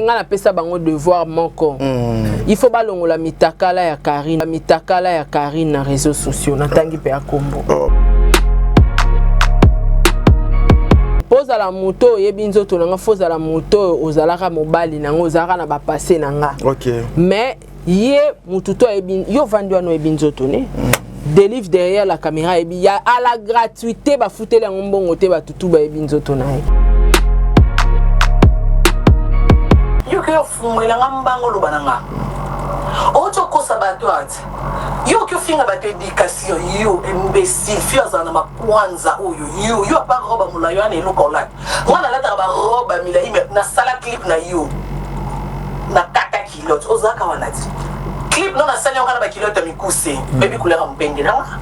Nga napesa bango devoir moko. Il faut balongola mitakala ya Karine, mitakala ya Karine na réseaux sociaux. Natangi mpe ya kombo. Oh. Mpo ozala moto oyo oyebi nzoto na nga, fo ozala moto oyo ozalaka mobali na nga, ozalaka na bapasse na nga. Mais ye motu to ayebi yo, ovandi wana, oyebi nzoto ne. Delive derrière la caméra ayebi ya à la gratuité, bafuteli yango mbongo te, bato tu bayebi nzoto na ye. Yo ke ofungwela nga mbango, oloba na nga outi okosa bato ati yo oki ofinga bato éducation. Yo imbécile, fio azala na makwanza oyo. Yo apa robe molai wana, eloko olata nga nalataka barobe ya milai, me nasala clip na yo, nakata culotte. Ozalaka wana ti clip no nasali yango na baculotte ya mikuse, oyebi couleur ya mopende nanga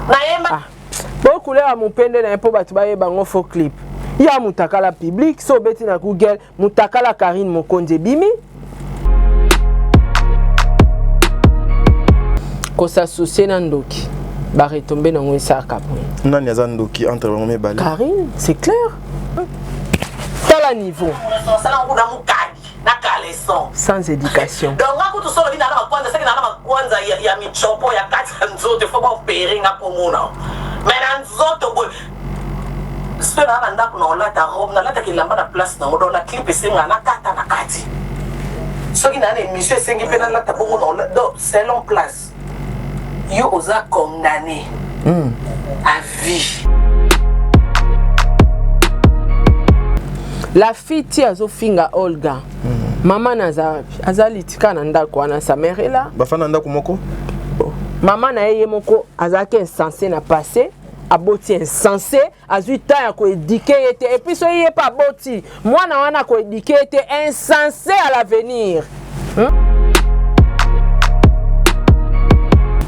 nayemba. Ah. Bo couleur ya mopende na ye mpo bato bayeba yango, faux clip ya mutakala public. So obeti na Google mutakala Karine Mokonzi, ebimi. Kos'associer na ndoki, baretombées nango esaka boye. Nani aza ndoki entre bango mibale? Karine, c'est clair. Tala niveau. Osala yango na mokadi na caleçon. Sans éducation. Donc nga kutu solo bina na makwanza, seki na na makwanza ya michopo ya kati ya nzoto, fo baopere nga komona mais na nzoto boye. Soki naa na ndako na olata robe, nalataka elamba na place nango. Donc na clip esenga nakata na kati, soki naa na émission esengi mpe nalata bongo na donc selon place. Yo oza condamné à vie. La fille ti azofinga Olga, mama na aza wapi? Aza litika na ndako wana, sa mère est là. Bafanda na ndako moko. Mama na ye, ye moko azalaki insensé na passé, aboti insensé, azwi temps ya koéduquer ye te. Et puis soki ye mpe aboti mwana wana, akoéduquer ye te, insensé à l'avenir,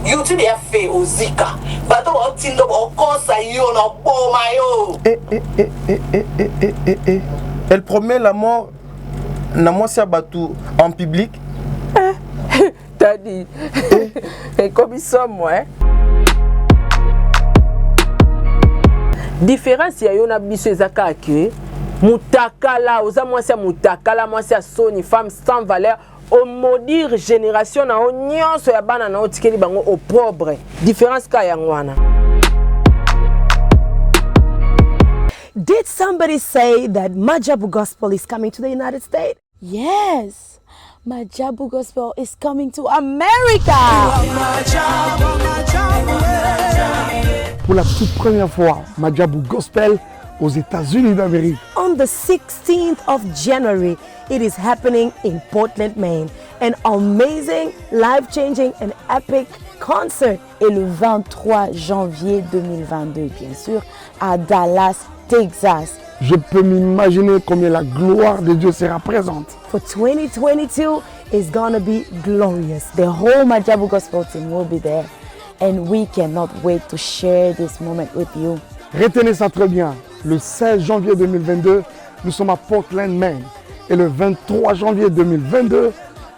YouTube ya fe ozika bato baotindo baokosa yo na oboma yo. Eh, eh, eh, eh, eh, eh, eh, eh, eh. Elle promet la mort na mwasi ya bato en public. Tadi ekomi somo, eh? Différence ya yo na biso eza kaka ke mutakala, oza mwasi ya mutakala, mwasi ya soni, femme sans valeur. Omaudire génération na yo nyonso ya bana na yo, otikeli bango opprobre. Différence kaka yango wana. Did somebody say that Majabu Gospel is coming to the United States? Yes, Majabu Gospel is coming to America. Pour la toute première fois, Majabu Gospel aux États-Unis d'Amérique. On the 16th of January, it is happening in Portland, Maine. An amazing, life changing, and epic concert. Et le 23 janvier 2022, bien sûr, à Dallas, Texas. Je peux m'imaginer combien la gloire de Dieu sera présente. For 2022 is gonna be glorious. The whole Majabu Gospel team will be there. And we cannot wait to share this moment with you. Retenez ça très bien. Le 16 janvier 2022, nous sommes à Portland, Maine. Et le 23 janvier 2022,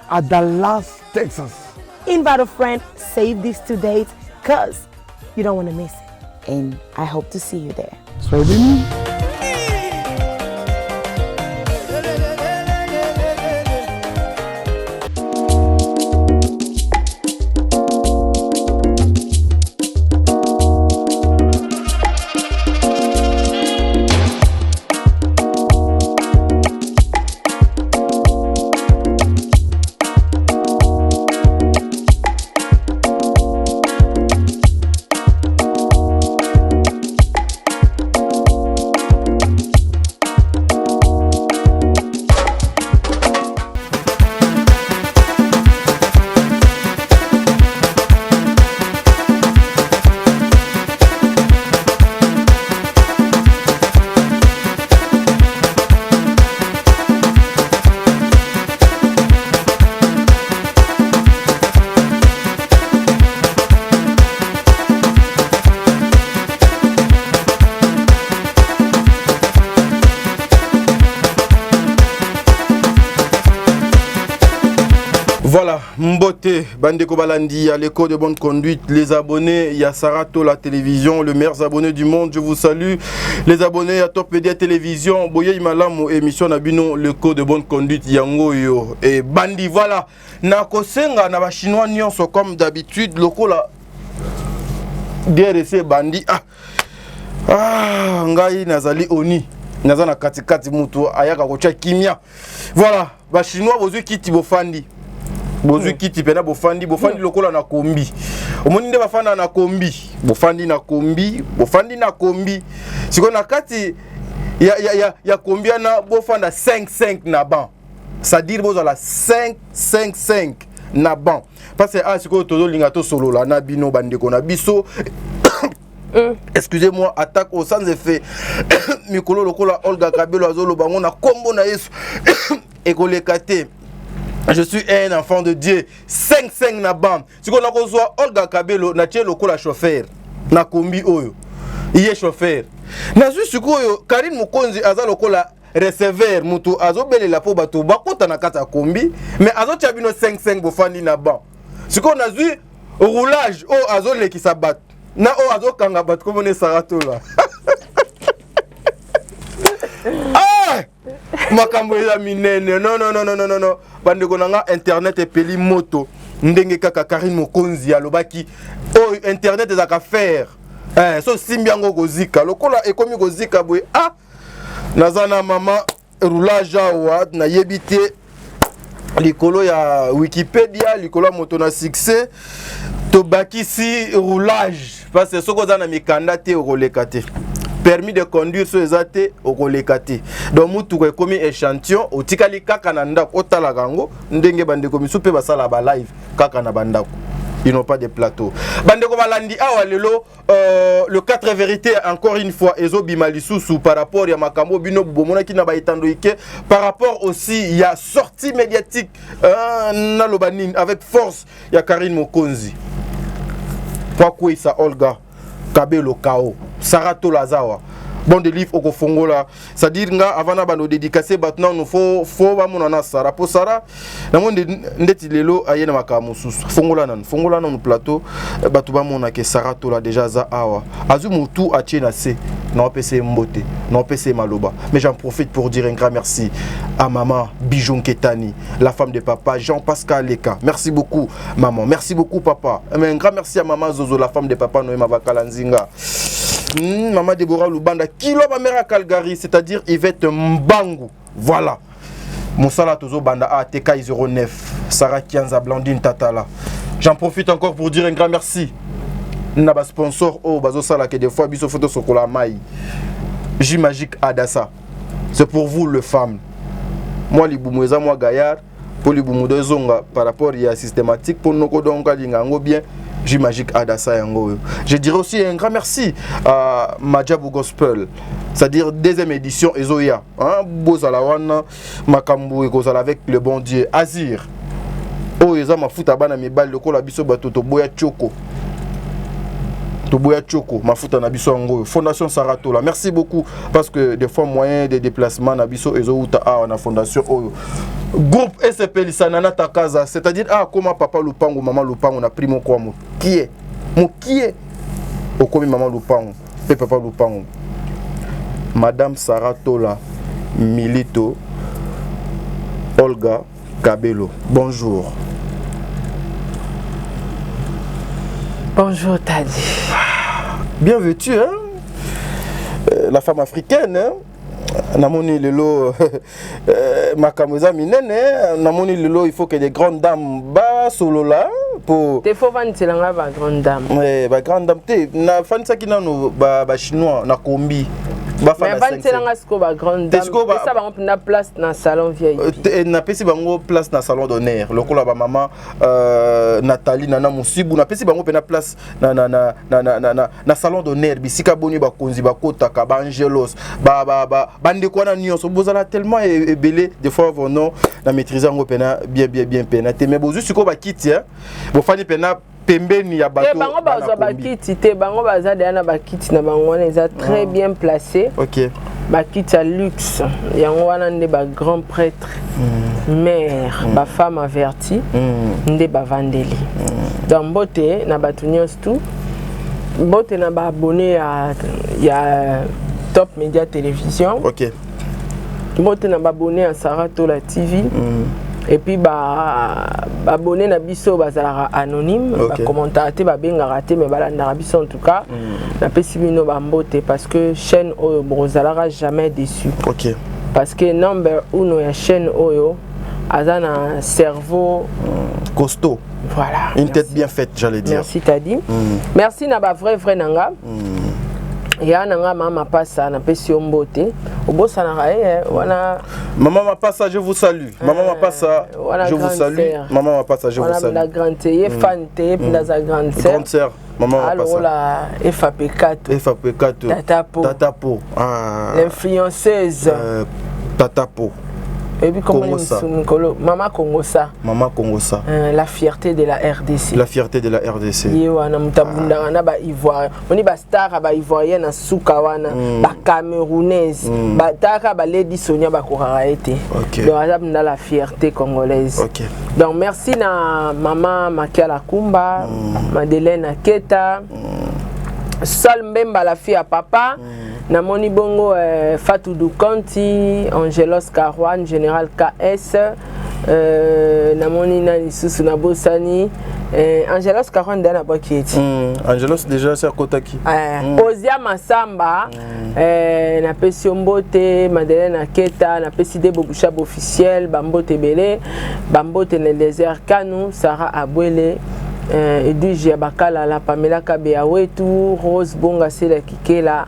à Dallas, Texas. Invite a friend, save these two dates, 'cause you don't wanna miss it. And I hope to see you there. Soyez bénis. Voilà, Mbote, Bandeko Balandi, à l'écho de bonne conduite, les abonnés, il y a Sarato, la télévision, le meilleur abonné du monde, je vous salue. Les abonnés à Top Media Télévision, Boye Malamu, émission na bino, l'écho de bonne conduite, Yango yo. Et Bandi, voilà, Nakosenga, na ba chinois nyonso, comme d'habitude, lokola DRC Bandi, ah, ah, ngai nazali oni, naza na katikati mutu ayaka kotia kimia. Voilà, ba chinois bozwi kiti bofandi. Bozwi kiti pena bofandi, bofandi lokola na kombi. Omoni nde bafanda na kombi, bofandi na kombi, bofandi na kombi. Sikoyo na kati ya, ya, ya, ya kombi wana bofanda 5-5 na banc. C'est-à-dire bozala 5-5-5 na banc. Parce que ah sikoyo tozolinga tosolola na bino bandeko na biso. Excusez-moi, attaque au sans effet. Mikolo lokola Olga Kabelo azoloba ngo na kombo na Yesu ekoleka te. Je suis un enfant de Dieu. 5-5 na bam. Sikoyo nakozwa Olga Kabelo na tie lokola chauffeur na kombi oyo. Ye chauffeur. Nazwi sikoyo Karine Mokonzi aza lokola receveur, mutu azobelela mpo bato bakota na kati ya kombi, mais azotia bino 5-5 bofandi na banc. Sikoyo nazwi roulage oyo azolekisa bato na oyo azokanga bato komona Saratola. Ah! Makambo eza minene. Non, non, non, non, non, non. Bandeko na nga, internet epeli moto ndenge kaka Karine Mokonzi alobaki oyo internet ezalaka faire. So simbi yango kozika lokola ekomi kozika boye. Ah, naza na mama roulage awa, nayebi te likolo ya Wikipedia, likolo ya moto na succès tobakisi roulage, parce que soki oza na mikanda te okoleka te, permis de conduire so eza te okoleka te. Donc mutuka ekomi échantillon, otikali kaka na ndako otalaka yango ndenge bandeko misusu mpe basala ba live kaka na bandako, ils n'ont pas de plateau. Bandeko balandi, awa lelo le 4 vérité encore une fois ezobima lisusu par rapport ya makambo bino bomonaki na baetando ike, par rapport aussi ya sortie médiatique naloba nini avec force ya Karine Mokonzi po akweyisa Olga Kabelo Kao. Sara Tola azawa bon de livre okofongola, c'est-à-dire nga avant na bando dédicacer bato nanu fo bamona na Sara, po Sara namoni ndeti lelo aye na makambo mosusu. Fongola nanu, fongola nanu plateau, bato bamona ke Sara Tola déjà aza awa, azwi motu atie na se na opesa ye mbote, na opesa ye maloba. Mais j'en profite pour dire un grand merci à maman Bijou Nketani, la femme de papa Jean-Pascal Leka. Merci beaucoup maman, merci beaucoup papa. Mais un grand merci à maman Zozo, la femme de papa Noé Mavakala Nzinga. Maman Deborah Lubanda, kilo ma mère à Calgary, c'est-à-dire Yvette Mbangu. Voilà. Mosala tozo banda a TK 09, Sarah Kianza, Blandine Tatala. J'en profite encore pour dire un grand merci. Na ba sponsor oh bazo sala que des fois biso photo sokola mai. J Magique Adassa. C'est pour vous le femme. Moi libumu eza moi gaillard pour libumu de zonga par rapport ya systématique pour noko donc alinga ngo bien. J Magique Adassa yango. Je dirais aussi un grand merci à Majabu Gospel, c'est-à-dire deuxième édition ezoya. Hein, bozala wana makambo ekozala avec le bon Dieu. Azir. Oyo eza mafuta bana mibali lokola biso bato toboya choko. Toboya choko mafuta na biso yango. Fondation Saratola. Merci beaucoup parce que des fois moyen de déplacement na biso ezouta awa na fondation oyo. Groupe SPL Sanana Takaza, c'est-à-dire ah comment papa Lupango, maman Lupango na primo kwa mokie. Mokie okomi maman Lupango pe papa Lupango. Madame Sarah Tola Milito Olga Kabelo. Bonjour. Bonjour Tadi. Bien vêtu, hein? La femme africaine, hein? Namoni lelo makambo eza minene, namoni lelo il faut que des grandes dames basolola po te fo vandiselanga ba grande dame. Eh, ba grande dame te, nafandisaki nano ba chinois na kombi. Mais vandiselanga sikoyo ba grande dame, pesa bango mpena place na salon VIP. Napesi bango place na salon d'honneur lokola ba mama Nathalie Nana Musibu, napesi bango mpena place na salon d'honneur bisika boni bakonzi bakotaka, ba Angelos, bandeko wana nyonso bozala tellement ebele, des fois vos noms na maîtriser yango mpena bien bien bien mpena te. Mais bozwi sikoyo bakiti, bofandi mpena pembeni ya bato. Bango bazwa bakiti te, bango baza deya na bakiti na bango wana, eza très bien placé. Ok. Bakiti ya luxe yango wana nde ba grand prêtre, mère, bafemme averti nde bavandeli. Donc mbote na bato nyonso tu, mbote na baabonné ya Top Média Télévision, mbote na baabonné ya Sara Tola TV et puis baabonné na biso bazalaka anonyme, bakommentaka te, babengaka te, mais balandaka biso. En tout cas, napesi bino bambote parce que chaîne oyo bozalaka jamais déçu, parce que number uno ya chaîne oyo aza na cerveau costaud. Voilà. Une tête bien faite, j'allais dire. Merci Tadi. Merci na bavrai vrai na nga, ya na nga mama Mapasa, napesi yo mbote. Obosanaka ye wana. Maman Mapasa, je vous salue. Maman Mapasa, Wana je vous grande salue. sœur. Maman Mapasa, je vous Wana salue. la grande, ye fan te, ye mpenza aza grande sœur. Grande sœur, Maman Mapasa. Alokola FAP4. FAP4. Tata Po. Tata Po. Ah. L'influenceuse. Tata Po. Eyebi kombo Kongosa. mikolo mama Kongosa. Maman Kongosa. La fierté de la RDC. La fierté de la RDC. Ye wana moto abundaka na baivoirien, oni bastar ya baivoirien na suka wana, bacamerounaise, bataka balady Sonia bakokaka ye te. Donc aza mpenza la fierté congolaise. Donc merci na mama Makiala Kumba, Madeleine Aketa, Sol Mbemba, la fille ya papa. Namoni bongo Fatou Dukanti, Angelos Carouane, Général KS, namoni na lisusu nabosani Angelos Carouane nde nabwaki eti. Angelos déjà c'est akotaki. Ozia Masamba, napesi yo mbote. Madeleine Aketa, napesi Debo Bushab officiel bambote ebele, bambote na Désert Kanu, Sara Abwele, Edwige ya Bakalala, Pamela Kabeya wetu, Rose Bonga, Sela Kikela,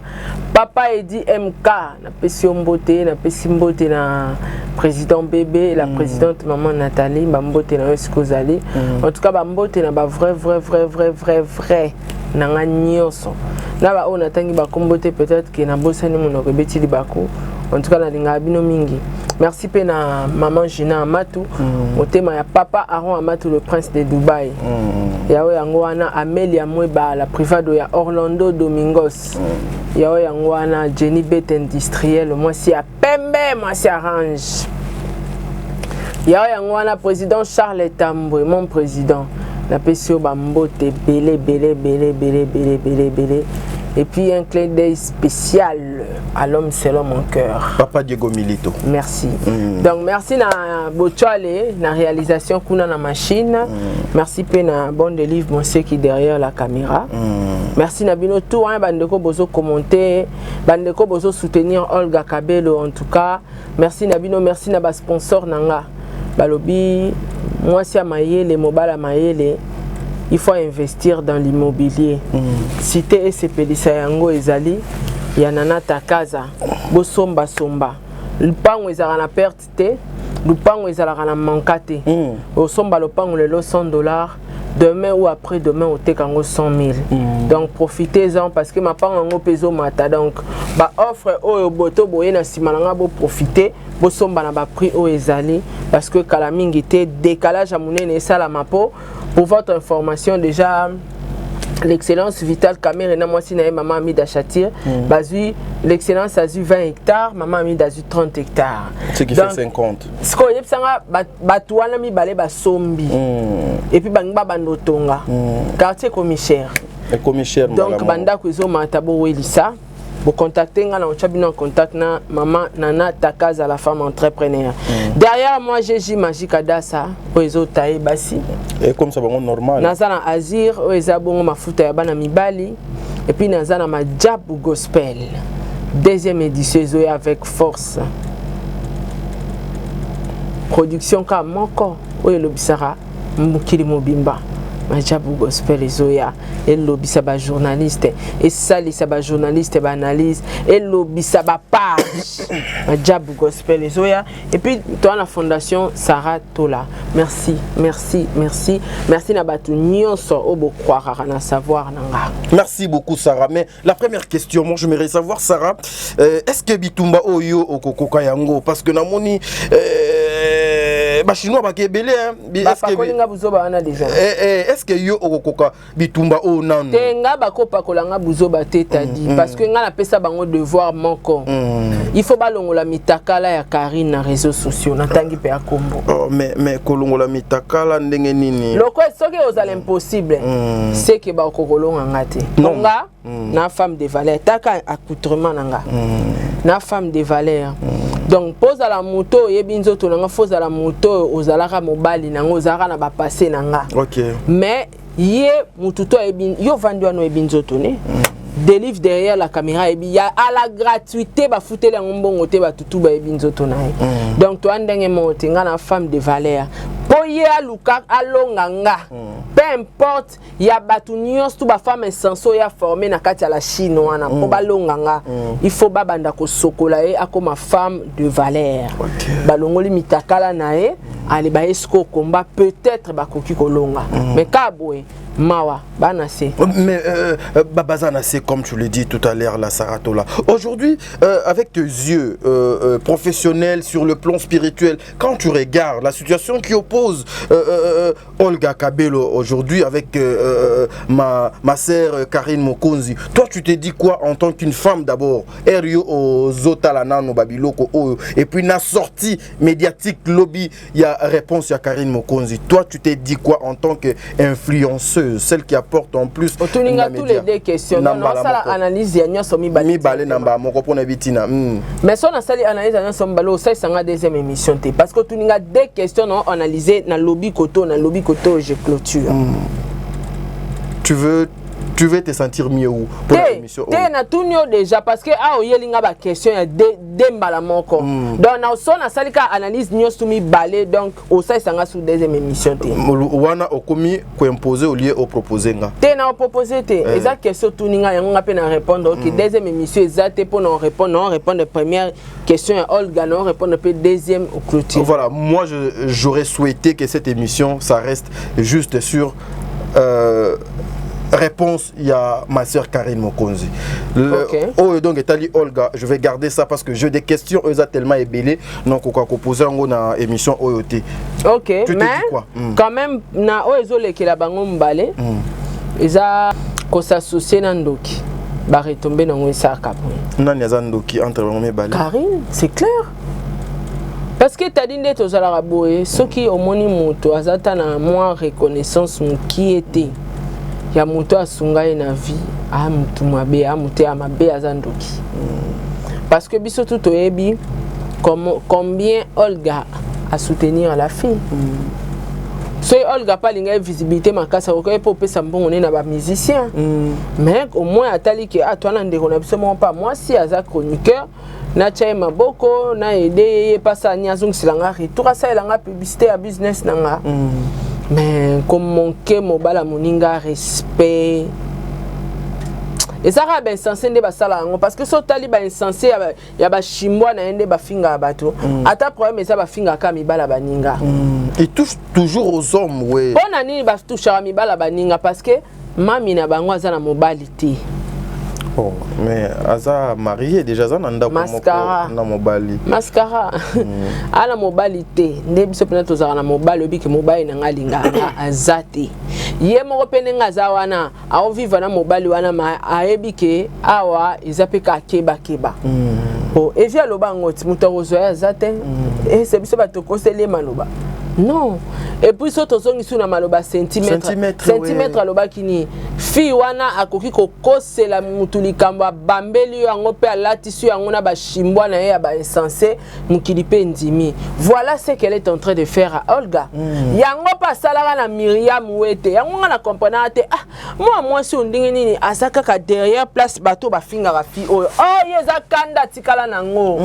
Papa Edi MK, napesi yo mbote. Napesi mbote na président Bébé, la présidente maman Nathalie, bambote na yo esika ozali. En tout cas, bambote na bavrai vrai vrai vrai vrai vrai na nga nyonso, na baoyo natangi bakombo te, peut-être ke nabosani, monoko ebeti libaku. En tout cas, nalingaka bino mingi. Merci mpe na maman Gina Amatu, motema ya papa Aron Amatu, le prince de Dubai. Yayo yango wana Amelia Mweba, la privado ya Orlando Domingos. Yayo yango wana Jenny Bet industriel, mwasi ya pembe, mwasi ya range. Yayo yango wana président Charles Tambwe, mon président, napesi yo bambote ebele ebele ebele ebele ebele ebele ebele. Et puis un clin d'œil spécial à l'homme selon mon cœur. Papa Diego Milito. Merci. Donc merci na Bochale, na réalisation kuna na machine. Merci pe na Bon de Livre Monsieur qui derrière la caméra. Merci na bino tout hein, bandeko bozo commenter, bandeko bozo soutenir Olga Kabelo en tout cas. Merci na bino, merci na ba sponsor nanga. Balobi mwasi ya mayele, mobala mayele, il faut investir dans l'immobilier. Cité esepelisa yango ezali ya Nana Takaza, bosomba somba. Lupango ezalaka na perte te, lupango ezalaka na manka te. Osomba lopango lelo 100 $, demain ou après demain oteka yango 100 000. Donc profitez-en parce que mapango yango mpe ezomata. Donc baoffre oyo boto boye na nsima na nga, boprofite, bosomba na baprix oyo ezali parce que kala mingi te décalage ya monene esalama. Mpo pour votre information, déjà l'excellence Vital Kamerhe na mwasi na ye mama Amida Chatir bazwi, l'excellence azwi 20 hectares, mama Amida azwi 30 hectares. Ce qui Donc, fait 50. Sikoyo oyebisanga bato wana mibale basombi et puis bangi babanda otonga, quartier ekomi cher. Ekomi cher. Donc Malamu. Bandako ezomata, bowelisa, bocontacte nga na otya bino en contact na mama Nana Takaza, la femme entrepreneur. Derrière moi, GJ Magique Adasa oyo ezotaye basi. Ekomisa bango normal. Naza na Azir oyo eza bongo mafuta ya bana mibali et puis naza na Majabu Gospel deuxième édition ezoya avec force, production kaka moko oyo elobisaka mokili mobimba. Majabu Gospel ezoya elobisa bajournaliste, esalisa bajournaliste baanalyse, elobisa bapage. Majabu Gospel ezoya et puis toa na fondation Sarah Tola. Merci, merci, merci, merci na bato nyonso oyo bocroiraka na savoir na nga. Merci beaucoup, Sarah. Mais la première question, moi j'aimerais savoir, Sarah, est-ce que bitumba oyo okokoka yango? Parce que namoni Bachinois bake ebele. Bapakoli nga buzoba wana déjà. Est ce que yo okokoka bitumba oyo nanu? Te, nga bakopakola nga buzoba te, tadi parce que nga napesa bango devoir moko: il faut balongola mitakala ya Karine na réseaux sociaux. Natangi mpe ya kombo. Oh, mais kolongola mitakala ndenge nini? Loko soki ozala impossible, c'est que bakokolonga nga te. Nga na femme de valeur, taka accoutrement na nga na femme de valeur. Donc mpo ozala moto oyebi nzoto na nga, faut ozala moto oyo ozalaka mobali na nga, ozalaka na bapassé na nga. Mais ye motu to ayebi yo, ovandi wana, oyebi nzoto ne délivre derrière la caméra, ayebi ya à la gratuité, bafuteli yango mbongo te, batutu bayebi nzoto na ye. Donc toya ndenge moko te. Nga na femme de valeur, mpo ye aluka alonga nga, peu importe ya bato nyonso tu bafemme insensé oyo aforme na kati ya la Chine wana, mpo balonga nga, il faut babanda kosokola ye, akoma femme de valeur. Balongoli mitakala na ye, ale baye sikoyo komba, peut-être bakoki kolonga, mais kaka boye, mawa, bana se. Mais Babazana, c'est comme tu l'as dit tout à l'heure, la Saratola. Aujourd'hui, avec tes yeux professionnels sur le plan spirituel, quand tu regardes la situation qui oppose Olga Kabelo aujourd'hui avec ma sœur Karine Mokonzi, toi tu te dis quoi en tant qu'une femme d'abord? Erio ozotala nano babiloko oyo, et puis na sortie médiatique lobi, il y a réponse à Karine Mokonzi. Toi tu te dis quoi en tant qu'influenceuse, celle qui apporte en plus? Otuninga tous les deux questions, nasala analyse ya nyonso mibale. Mibale na mbala moko mpona bitina. Mais so nasali analyse ya nyonso mibale, osalisanga deuxième émission te, parce que otuninga deux questions, na analyse, nalobi koto, nalobi koto, je clôture. Tu veux te sentir mieux où pour la émission? Te, natuni yo déjà, parce que awa oyeli nga baquestion ya de mbala moko. Donc na so nasali ka analyse nyonso mibale, donc osalisanga sur deuxième émission te. Wana okomi koimpose au lieu opropose nga. Te, na opropose te. Eza question otuni nga, yango nga mpe na répondre. Ok, deuxième émission eza te mpo na orépondre. Na orépondre première question ya Olga, na orépondre mpe deuxième au clôture. Voilà, moi j'aurais souhaité que cette émission, ça reste juste sur réponse, il y a ma sœur Karine Mokonzi. Oh, donc etali Olga, je vais garder ça parce que j'ai des questions, eux tellement ebele, donc on va poser en émission OOT. Ok, tu mais quoi? Quand même na oyo ezolekela bango mbale, eza kos'associer na ndoki, baretombe nango esaka boye. Nani aza ndoki entre bango mibale? Karine, c'est clair. Parce que tadi nde tozalaka boye, soki omoni moto aza ta na mwa reconnaissance mokie te ya moto asunga ye na vie, aya motu mabe, aya motu ya mabe, aza ndoki. Parce que biso tu toyebi combien Olga asoutenir la fille. Soki Olga mpe alingai visibilité makasi, akoki mpe opesa mbongo nde na bamusicien, mais au moins atali ke ah, twana ndeko na biso moko mpa mwasi aza chroniqueur, natya ye maboko, na aide ye, ye mpasa ani azongisela nga retour, asalela nga publicité ya business na nga. Mais komanquer mobala moninga respect, eza kaka bainsensé nde basala yango, parce que so otali bainsensé ya bashimbwa na ye nde bafingaka bato. Ata problème eza, bafingaka mibala baninga. Il touche toujours aux hommes, oui. Mpo na nini batouchaka mibala baninga? Parce que mami na bango aza na mobali te. Oh, mais aza marié déjà, aza na ndako moko na mobali. Mascara, ana mobali te. Nde biso mpena tozalaka na mobali, oyebi ke mobali na nga alingaka nga, aza te. Ye moko mpe ndenge aza wana, aovivre na mobali wana, ma ayebi ke awa eza mpe ka akebakeba. Po evi aloba yango ti moto akozwa ye aza te. Ese biso bato tokoseli ye maloba non. Et puis so tozongisi na maloba centimètre, centimètre alobaki nini? Fille wana akoki kokosela mutu likambo, abambeli yo yango mpe alatisi yo yango na bashimbwa na ye ya bainsensé, mokili mpe ndimi. Voilà ce qu'elle est en train de faire à Olga. Yango mpe asalaka na Miriam Wete. Yango nga na comprenaka te, ah, mwa mwasi oyo ndenge nini aza kaka derrière place bato bafingaka fille oyo? Oh, ye eza kanda atikala nango.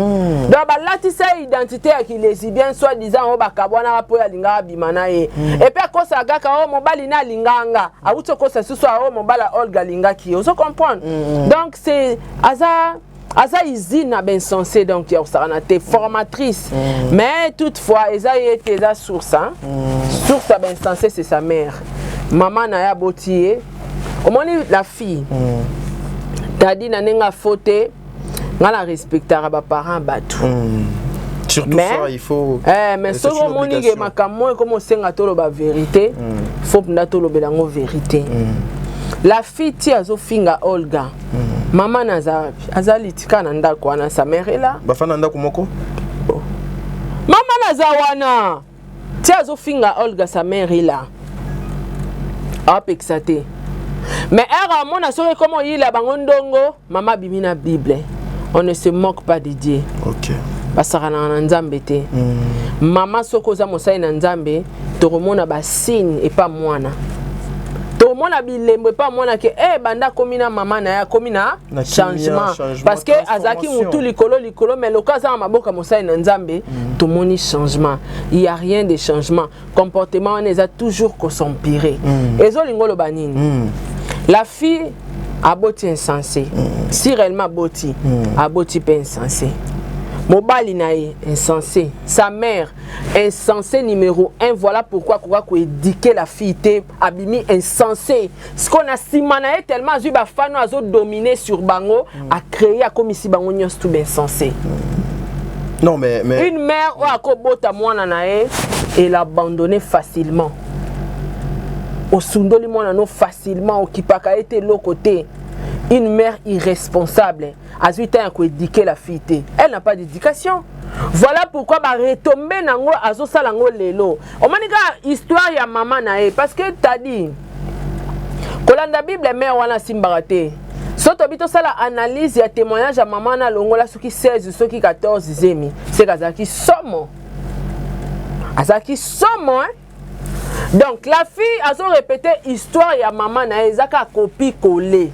Donc balatisa ye identité ya kilesbienne, soi disant oyo bakabwanaka mpo oyo alingaka abima na ye. Et puis akosaka kaka oyo mobali ne alingaka nga, awuti okosa susu oyo mobali ya Olga alingaki ye. Ozo comprendre? Donc c'est aza usine na bainsensé, donc ya kosaka te formatrice. Mais toutefois eza ye te, eza source, hein? Source ya bainsensé, c'est sa mère, mama na ye aboti ye. Omoni la fille, tadi na ndenge afo te, nga na respectaka baparent bato. Surtout mais, ça, il faut. Eh, mais c'est soki une omoni ke obligation. makambo oyo ekoma osenga toloba vérité, faut mpenza tolobela yango vérité. La fille ti azofinga Olga, mama na aza wapi? Aza litika na ndako wana, sa mère est là. Bafanda ndako moko. Mama naza wana ti azofinga Olga, sa mère est là, aapekisa te. Mais ere amona soki ekoma oyila bango ndongo, mama abimi na Bible: "On ne se moque pas de Dieu." Basakanaka na Nzambe te. Mama, soki oza mosali na Nzambe, tokomona basigne epa mwana, tokomona bilembo epa mwana ke e banda akomi na mama na ye, akomi na Na kimia, changement, changement, parce que azalaki transformation. mutu likolo likolo, mais lokola aza na maboko ya mosali na Nzambe, tomoni changement. Il y a rien de changement, comportement wana eza toujours kos'empirer. Ezolinga oloba nini? La fille aboti insensé. Si réellement aboti, aboti mpe insensé. Mobali na ye insensé, sa mère insensé numéro 1. Voilà pourquoi akoka koéduquer la fille te, abimi insensé. Sikoyo na nsima na ye, tellement azwi bafano, azodominer sur bango, acréer, akomisi bango nyonso tu bainsensé. Non, mais Une mère oyo akobota mwana na ye, elle abandonne facilement. Osundoli mwana no facilement, okipaka ye te, eloko te. Une mère irresponsable azwi temps ya koéduquer la fille te, elle n'a pas d'éducation. Voilà pourquoi baretombées nango azosala yango lelo. Omoni kaka histoire ya mama na ye, parce que tadi kolanda Bible, mère wana asimbaka te. So tobi tosala analyse ya témoignage ya mama na alongola soki 16, soki 14 zemi, seke azalaki somo, azalaki somo, hein? Donc la fille azorépéter histoire ya mama na ye, eza kaka copie coller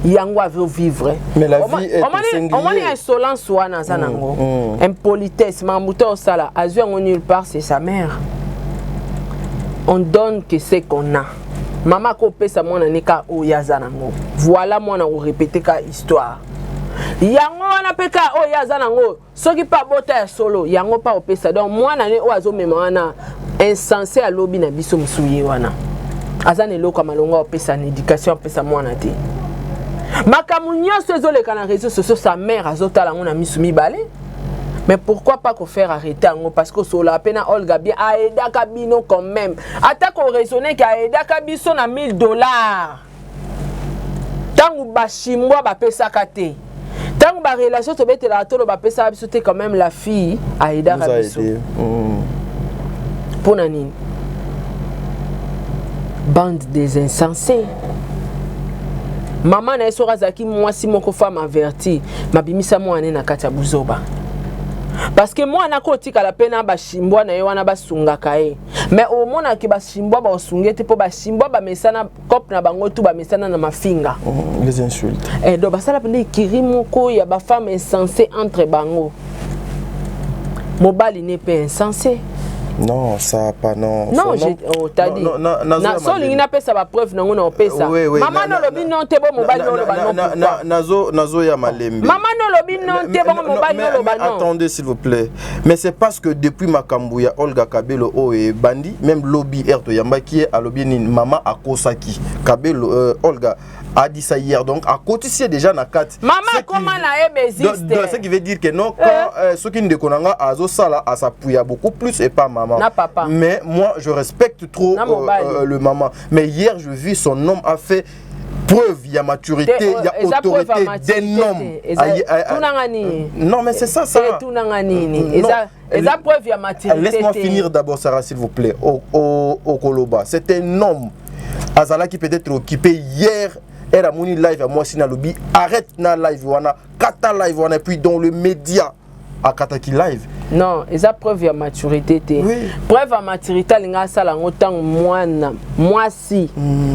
yango azovivre. Mais la vie est singulier. Omoni insolence wana aza nango, impolitesse, makambo te osala, azwi yango nulle part, c'est sa mère. On donne que ce qu'on a. Mama akopesa mwana ne ka oyo aza nango. Voilà, mwana korépéter ka histoire yango wana mpe ka oyo aza nango. Soki mpe abota ya solo, yango mpe opesa. Donc mwana ne oyo azomema wana insensé, alobi na biso mosusu, ye wana aza na eloko ya malongo apesa na éducation, apesa mwana te. Makambo nyonso ezoleka na réseau sociaux, sa mère azotala yango na misu mibale. Mais pourquoi pas kofaire arrêter yango? Parce que osola mpe na Olga bien, aaidaka bino quand même, ata koraisonner ke aaidaka biso na 1000 $. Ntango bashimbwa bapesaka te, ntango barelation tobetelaka tolo bapesaka biso te, quand même la fille aaidaka biso. Mpo na nini? Bande des insensés. Mama na ye soki azalaki mwasi moko femme averti, mabimisa mwana na kati ya buzoba, parce que mwana akotikala mpe na bashimbwa na ye wana basungaka ye. Mais omonaki bashimbwa baosunga te, mpo bashimbwa bamesana cope na bango tu, bamesana na mafinga. Les insultes. Eh, donc basala mpenza ekiri moko ya bafemme insensé entre bango. Mobali ne mpe insensé. Non, ça pas, non. Non, oh, t'as dit. Non, so olingi napesa bapreuve nango na opesa. Mama nolobi non te, bo mobali noloba non. Pourquoi? Nazo nazo ya malembe. Mama nolobi non te, bongo mobali noloba non. Attendez, s'il vous plaît. Mais c'est parce que depuis makambo ya Olga Kabelo oyo ebandi, même lobi r toyambaki ye, alobi nini? Mama akosaki Kabelo, Olga a dit ça hier, donc akotisi déjà na kati. Mama akoma na ye bassiste. Ce qui veut dire que non, quand soki ndeko na nga azosala, as'appuya beaucoup plus et pas maman. Na papa. Mais moi, je respecte trop le maman, mais hier je vis son homme a fait preuve, il y a maturité, il y a autorité d'un homme. Tunanga nini? Non, mais c'est ça, ça. Tunanga nini? Eza preuve ya maturité. Laisse-moi finir d'abord, Sarah, s'il vous plaît. Au Koloba, c'est un homme azalaki peut-être occupé hier. Ere amoni live ya mwasi, nalobi arrête na live wana, kata live wana, et puis dans le média akataki live. Non, eza preuve ya maturité te. Preuve ya maturité, alingi asala yango ntango mwana mwasi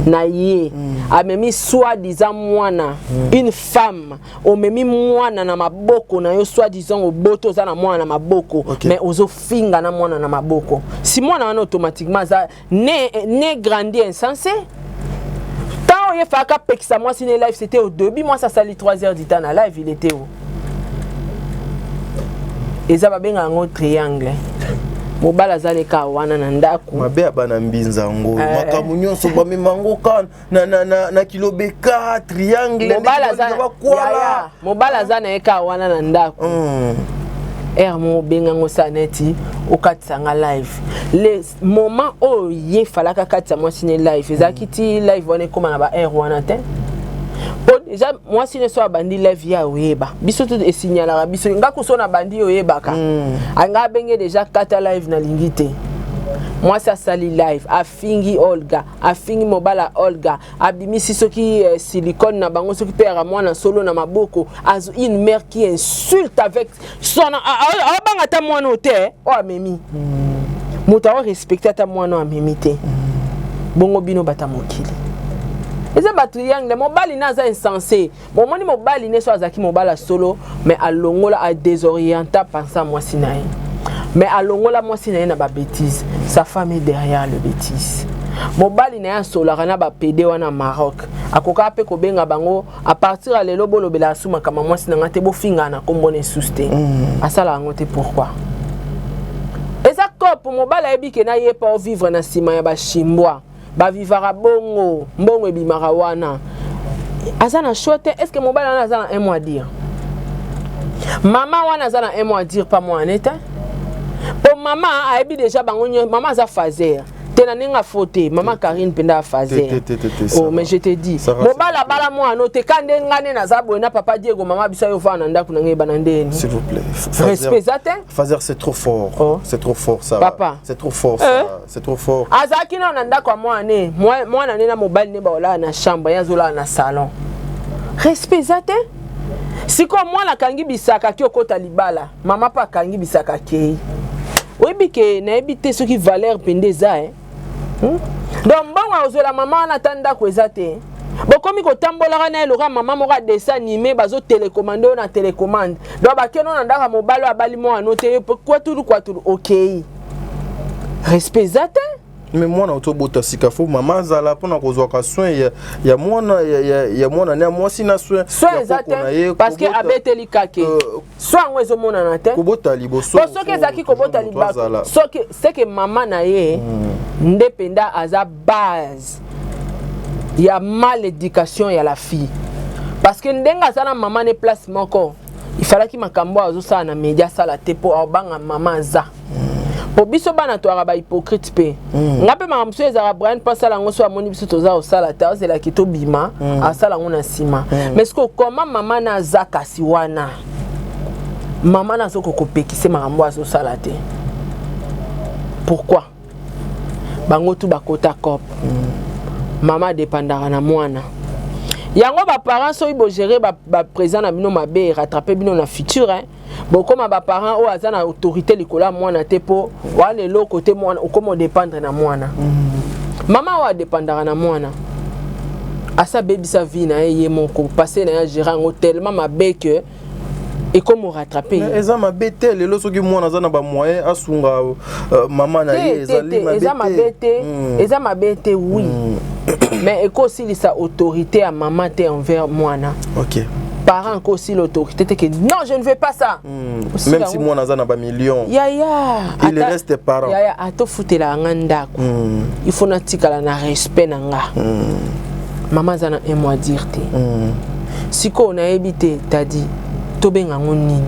na ye amemi soi-disant mwana, une femme omemi mwana na maboko na yo, soi-disant oboti, oza na mwana na maboko, mais ozofinga na mwana na maboko. Si mwana wana automatiquement aza né grandi insensé. Tant oye faka apekisa mwasi ne live, c'était au début. Mwasi asali 3 heures du temps na live, il était où? Eza babenga yango triangle. Mobali aza leka wana na ndako. Mabe ya bana mbinza yango. Eh. Makambo nyonso bamema yango ka na kilobeka triangle. Mobali aza bakwala. Yaya, mobali aza na ye ka wana na ndako. Heure moko obenga ngo osala neti okatisa nga live. Le moment oyo ye falaka akatisa mwasi ne live ezalaki ti live wana ekóma na ba heure wana te. Po déjà mwasi ne so abandi live ye aoyeba. Biso to esignalaka biso nga kuso na bandi oyebaka. Anga abenge déjà kata live nalingi te. Mwasi asali live, afingi Olga, afingi mobala Olga, abimisi soki silicone na bango soki pe yaka mwana solo na maboko, azo une mère qui insulte avec son abanga ata mwana oyo te oyo amemi. Moto ao respecte ata mwana oyo amemi te. Bongo bino bata mokili. Eza ba triangle, mobali na aza insensé. Bomoni mobali ne so azalaki mobala solo, mais alongola a désorienta pensa mwasi na ye. Mais alongola mwasi na ye na ba bêtises. Sa femme est derrière le bêtise. Mobali na ye asolaka na ba PD wana Maroc. Akoka pe kobenga bango à partir ya lelo bolobela asuma kama mwasi na nga te bofinga na kombo na esusu te. Asala yango te pourquoi? Eza cope mobali ayebi ke na ye pa vivre na nsima ya ba chimbwa. Bavivaka bongo, mbongo ebimaka wana. Aza na choix te, est-ce que mobali wana aza na un mot à dire? Mama wana aza na un mot à dire pa mwana te. Po mama ayebi déjà bango nyo, mama aza phaser. Te na ndenge afo te, mama Karine mpenza afaser. Te, te, te, te, ça Oh, va. mais je te dis, Ça va, mobali abala mwana te ka nde nga nde naza boye na papa Diego mama biso ayo fana na ndako na ngai ebana ndeni. S'il vous plaît. Respect eza te? Fazer, c'est trop fort. Oh. C'est trop fort ça. Papa. C'est trop fort ça. Eh? C'est trop fort. Azalaki nano na ndako ya mwana ne, mwana ne na mobali ne baolala na chambre, ye azolala na salon. Respect eza te? Sikoyo mwana akangi bisaka aki okota libala, mama mpe akangi bisaka akei. Oyebi ke nayebi te soki valeur mpenza eza, eh? Donc mbongo azwela mama wana ata ndako eza te. Bokomi kotambolaka na ye lokola mama moko ya dessin animé, bazo télécommande oyo na télécommande. Donc bakende na ndako ya mobali oyo abali mwana te, kwatulu kwatulu okei. Respect eza te? Mais mwana otobota sika fo mama azala mpona kozwaka soin ya mwana ya mwana ne ya mwasi na soin Soin ya eza koko na te ye, parce que kobota- abeteli kake. Soin yango ezomonana te. Kobota liboso. Po soki ezalaki kobota moto libako, azala. soki c'est que mama na ye nde mpenza aza base ya mal éducation ya la fille. Parce que ndenge aza na mama ne place moko, il fallaki makambo oyo azosala na media asala te po aobanga mama aza. Po biso bana toyaka ba hypocrite mpe. Nga mpe makambo mosusu ezalaka Brian mpo asala yango so amoni biso toza kosala te, aozelaki tobima, asala yango na nsima. Mais sikoyo comment mama na aza kasi wana? Mama na azokoka kopekisa makambo oyo azosala te. Pourquoi? Bango tu bakota cop. Mama adépendaka na mwana. Yango ba parents soki bogere ba présent na bino mabe, rattraper bino na futur, hein. Bokoma ba parents oyo aza na autorité likolo ya mwana te po wana eloko te mwana okoma odépendre na mwana. Mama oyo adépendaka na mwana asa abebisa vie na ye ye moko, passé na ye agere yango tellement mabe que ekoma rattraper ye. Eza mabe te lelo soki mwana aza na bamoyen asunga mama na ye. Te, te, ezali te, eza mabe te, eza mabe te, oui, mais ekosilisa autorité ya mama te envers mwana. Parent akosila autorité te ke non, je ne veux pas ça. Osila Même si yango. mwana aza na bamillion, Yaya, il reste parent. Yaya, atofutelaka nga ndako, il faut natikala na respect na nga. Mama aza na un mot à dire te. Sikoyo nayebi te tadi tobenga yango nini.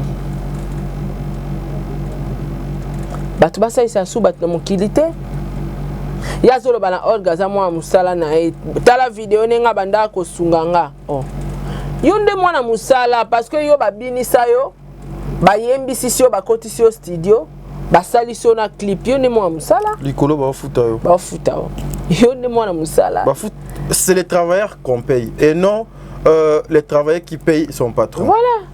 Bato basalisa su bato na mokili te. Ye azoloba na Olga aza mwana mosala na ye. Tala video ndenge abandaka kosunga nga. Oh. Yo nde mwana mosala parce que yo babinisa yo, bayembisisi yo, bakotisi yo studio, basalisi yo na clip, yo nde mwana mosala. Likolo bafuta yo. Bafuta yo, yo nde mwana mosala. C'est les travailleurs qu'on paye et non les travailleurs qui payent son patron. Voilà.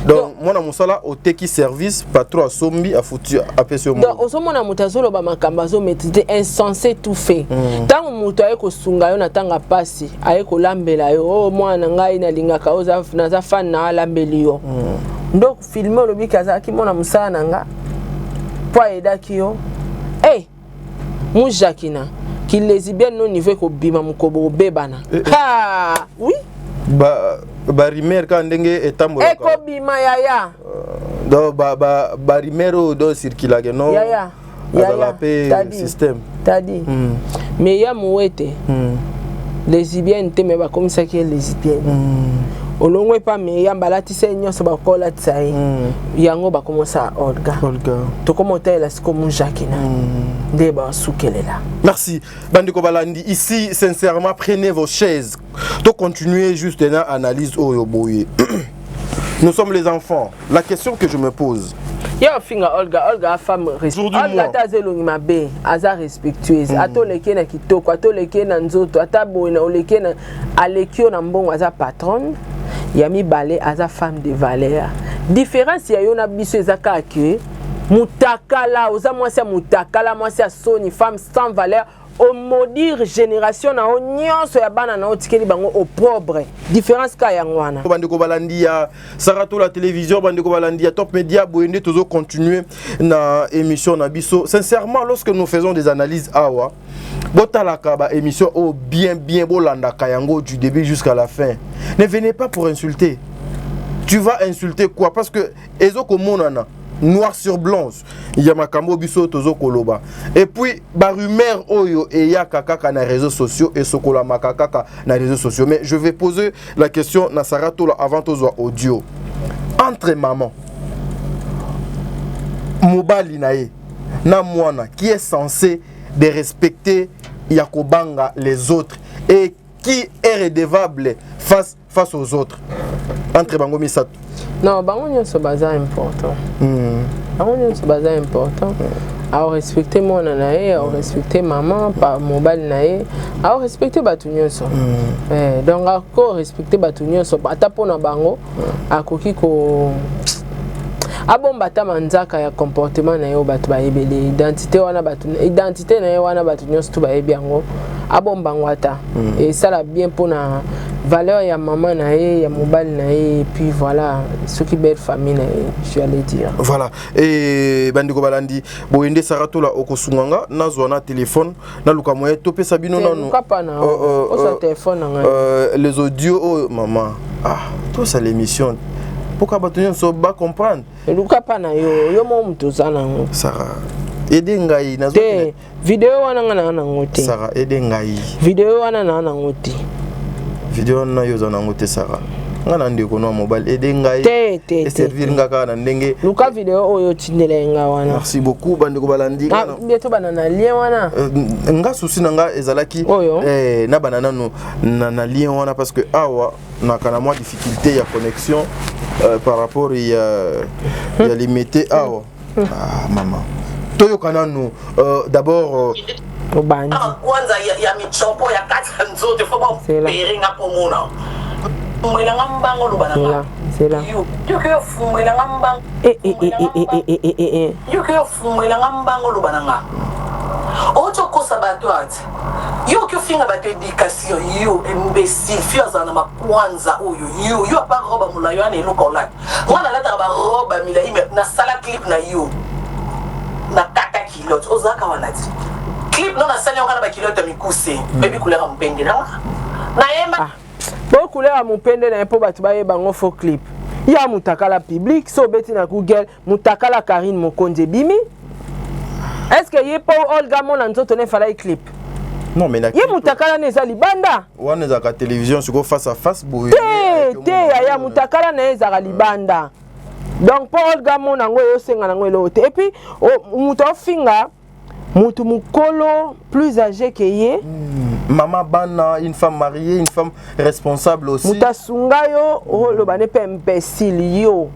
Donc mwana mosala oteki service, patron asombi, afuti, apesi yo Donc mbongo. Ozomona moto azoloba makambo azomaîtrise, insensé tout fait. Ntango moto aye kosunga yo na ntango ya pasi, aye kolambela yo, o mwana na ngai nalingaka yo, naza fan na alambeli yo, ndo filme olobiki azalaki mwana mosala na nga mpo ayedaki yo. Hey, mujakina kilesbienne no niveau ekobima mokobo kobebana. Eh, eh. Ha, oui. Ba barumeur kaka ndenge etambolaka. Ekobima yaya. Donc barumeur oyo do circulake no Yaya. azala Yaya, mpe Tadi. système. Tadi, mais ya mowe te, lesbienne te, mais bakomisaki ye lesbienne. Olongwe epa Miriam, balatisa ye nyonso bakolatisa ye. Yango bakomosala Olga. Olga. Tokoma otalela sikoyo Mujakina. Nde basukelela. Merci. Bandeko Balandi, ici, sincèrement, prenez vos chaises. To continuer juste une analyse oyo boye. Nous sommes les enfants. La question que je me pose. Ye ofinga Olga, Olga femme. Aujourd'hui, Olga moi. Ata aza elongi mabe, aza respectueuse. Ata oleki ye na kitoko, ata oleki ye na nzoto, ata boye na oleki ye na aleki yo na mbongo, aza patronne ya mibale, aza femme de valeur. Différence ya yo na biso eza kaka ke mutakala, oza mwasi ya mutakala, mwasi ya soni, femme sans valeur. Omaudire génération na yo nyonso ya bana na yo, otikeli bango opprobre. Différence ka yango wana. Bandeko balandi ya Saratola Télévision, bandeko balandi ya Top Media, boye nde tozo continuer na émission na biso. Sincèrement, lorsque nous faisons des analyses awa, botalaka ba émission oyo bien bien, bolandaka yango du début jusqu'à la fin. Ne venez pas pour insulter. Tu vas insulter quoi? Parce que ezokomonana noir sur blanc ya makambo biso tozo koloba. Et puis ba rumeur oyo eyaka kaka na réseaux sociaux, esokolamaka kaka na réseaux sociaux. Mais je vais poser la question na Sarah Tola avant tozwa audio. Entre maman, mobali na ye na mwana, qui est censé de respecter ya kobanga les autres et qui est redevable face aux autres entre bango misato? Non, bango nyonso baza important. Bango nyonso baza important. Aorespecte mwana na ye, aorespecte mama pa mobali na ye, aorespecte bato nyonso. Donc akorespecte bato nyonso, ata mpona bango akoki ko abomba ata manzaka ya comportement na ye oyo bato bayebeli identité wana, bato identité na ye wana, bato nyonso to bayebi yango, abomba yango ata esala bien mpona valeur ya mama na ye, ya mobali na ye, et puis voilà, soki belle famille na ye, je allais dire. Voilà. E bandeko balandi, boye nde Sarah Tola okosunga nga nazwa na telefone, naluka moyen topesa bino nanu. Luka pa na osa telefone na ngai. Les audios oyo, mama, ah, tosala émission mpoka bato nyonso bacomprendre. Luka pa na yo, yo mo moto oza nango. Sara, aide ngai. Te, video wana nga naa nango te. Sara, aide ngai. Video wana naa nango te. Video wana yo oza nango te. Sara, nga na ndeko no ya mobali, aide ngai. Te, te. Eservir nga kaka na ndenge. Luka video oyo otindela ye nga wana. Merci beaucoup, bandeko balandi. Bien, tobanda na lien wana. Nga souci na nga ezalaki oyo. Nabanda nanu na lien wana parce que awa naka na mwa difficulté ya connexion par rapport ya limité awa. Ah, mama, toyoka nanu d'abord. Obandi. Kwanza ya michopo ya kati ya nzoto, fo baopere nga mpo mona fungwelanga mbango, oloba na nga. Zela. Yoki yo fungwelanga mbango. Eh, eh, eh, eh, eh, eh, eh, eh, eh. Yoki yo fungwelanga mbango, oloba na nga, outi okosa bato ati yo oki ofinga bato éducation. Yo imbécile, fio azala na makwanza oyo. Yo apa robe molai wana, eloko olata nga nalataka barobe ya milai, me nasala clip na yo, nakata culotte, ozalaka wana ti clip no nasali yango na baculotte ya mikuse, oyebi couleur ya mopende nanga nayemba. Ah. Bo couleur ya mopende na ye mpo bato bayeba yango, faux clip ya mutakala public. So obeti na Google "mutakala Karine Mokonzi", ebimi. Est ce que ye mpo Olga mona nzoto na efalaki clip? Non, mais na Ye mutakala na eza libanda. Wana ezalaka télévision, sikoyo face à face boye. Te, te, yaya, mutakala na ye ezalaka libanda. Donc mpo Olga mona yango, eyosenga nango eloko te. Et puis moto aofinga motu mokolo, plus âgé ke ye. Maman bana, une femme mariée, une femme responsable aussi. Moto asunga yo, oloba ne mpe imbécile yo.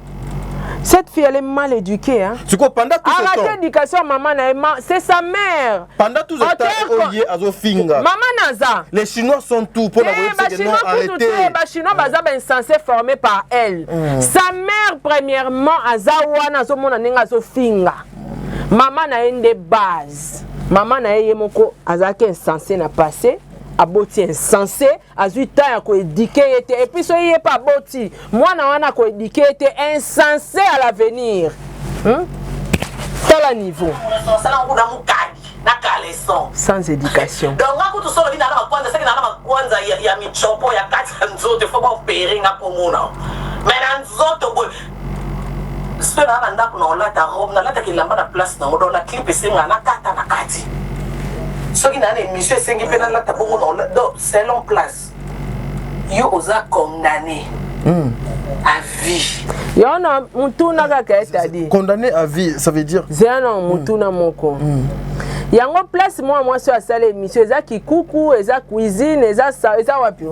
Cette fille, elle est mal éduquée, hein. Sikoyo pendant tout ce Arrêtez temps, l'éducation ya maman na ye, c'est sa mère. Pendant tout ce temps Oyo oyo ye azofinga, Mama naza. Les Chinois sont tout pour Te, na bachinois kutu te. arrêter. Bachinois baza bainsensé formé par elle. Sa mère premièrement aza wana, azomona ndenge azofinga mama na ye nde base. Mama na ye, ye moko azalaki insensé na passé, aboti insensé, azwi temps ya koéduquer ye te. Et puis soki ye mpe aboti mwana wana, akoéduquer ye te, insensé à l'avenir, Tala niveau. Osala kuna mokadi na caleçon. Sans éducation. Donc nga kutu so olobi naa na makwanza, seki naa na makwanza ya michopo ya kati ya nzoto, fo baopere nga mpo mona. Mais na nzoto boye, soki naa na ndako na olata robe, nalataka elamba na place nango. Donc na clip esenga nakata na kati, soki naa na émission esengi mpe nalata bongo na donc selon place. Yo oza condamné. À vie. Yo na mutuna kaka etadi. Condamné à vie, ça veut dire? Zela na mutuna moko. Yango place mwa mwasi oyo asala émission eza kikuku, eza cuisine, eza eza wapi?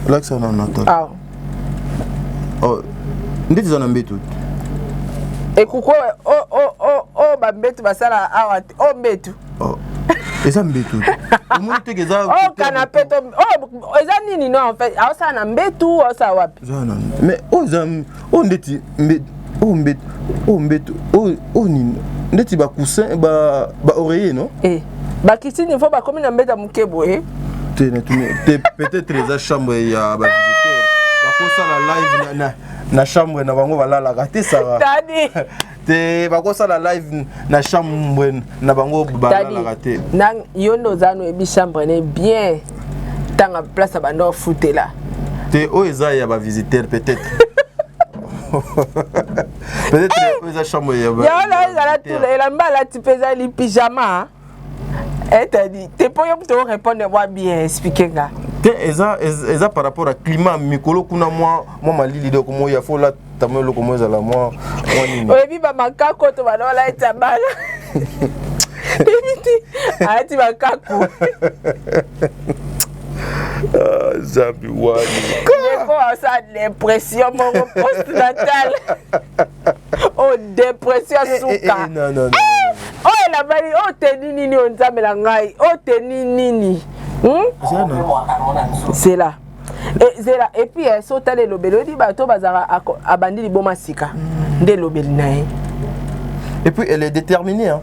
Lakisa na nata. Ah. Oh, ndeti eza na mbeto. Ekuku o o o o ba mbeto basala awa o mbeto. Oh. Eza mbeto. Omoni te eza Oh canapé to oh eza nini non en fait aosala na mbeto aosala wapi? Eza na mais oh eza oh ndeti mbeto oh mbeto oh mbeto oh oh nini ndeti ba coussin ba ba oreiller non? Eh ba kisini faut bakomi na mbeto moke boye. Te na te peut-être eza chambre ya ba visiteurs bakosala live na, na, na chambre na bango balalaka te Sarah. Tadi. Te bakosala live na chambre na bango balalaka te. Na yo nde oza no ebi chambre ne bien tanga place bando ofutela. Te oyo eza ya ba visiteurs peut-être. Peut-être oyo eza chambre ya ba. Ya oyo ezala tula elamba alati mpe eza li pyjama. Etadi te mpo yo moto orépondre mwa bien explique nga. Te eza eza par rapport à climat mikolo kuna mwa mwa malili donc moi ya faut la tamo eloko mo ezala mwa mwa nini. Oyebi ba makako to bana olatisa bana. Oyebi te alati makako. Zambi wani. Ndeko asala dépression moko postnatal. Oh dépression suka. Non non non. Oyo elambali oyo teni nini oyo nzambe na ngai oyo teni nini. Zela. Zela et puis so tala elobeli oyebi bato bazalaka abandi liboma sika nde elobeli na ye. Et puis elle est déterminée hein.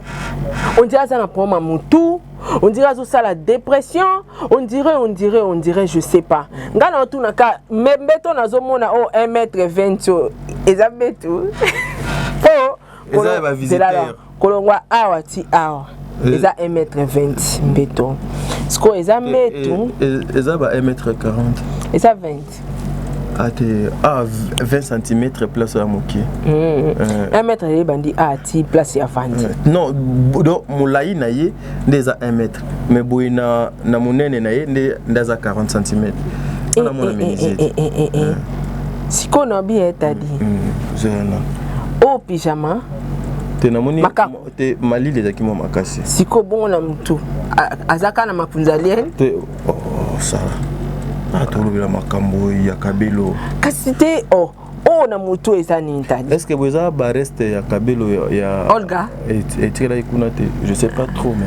On dirait aza na problème ya mutu, on dirait azosala dépression, on dirait on dirait on dirait je sais pas. Nga na otunaka me mbeto nazomona oyo 1 mètre 20 oyo eza mbeto. Po eza ya ba visiteurs. Kolongwa awa ti awa eza 1 mètre 20 mbeto. Sikoyo eza mbeto eza ba 1 mètre 40. Eza 20. Ah, te, ah, 20 cm place ya moke. 1 mètre eyebandi a ti place ya vandi. Non, donc molai na ye nde eza 1 mètre. Mais boye na na monene na ye nde nde aza 40 cm. Ana mona menuisier. Sikoyo na bi etadi. Zena. Oh pyjama. Te namoni te malili ezalaki mwa makasi. Sikoyo bongo na mutu azaka na makunza lienne. Te oh Sarah. Ah tolobela makambo ya kabelo. Kasi te oh oh na mutu eza nini tadi? Est-ce que boza ba reste ya kabelo ya Olga? Etikelaki kuna te, je sais pas trop mais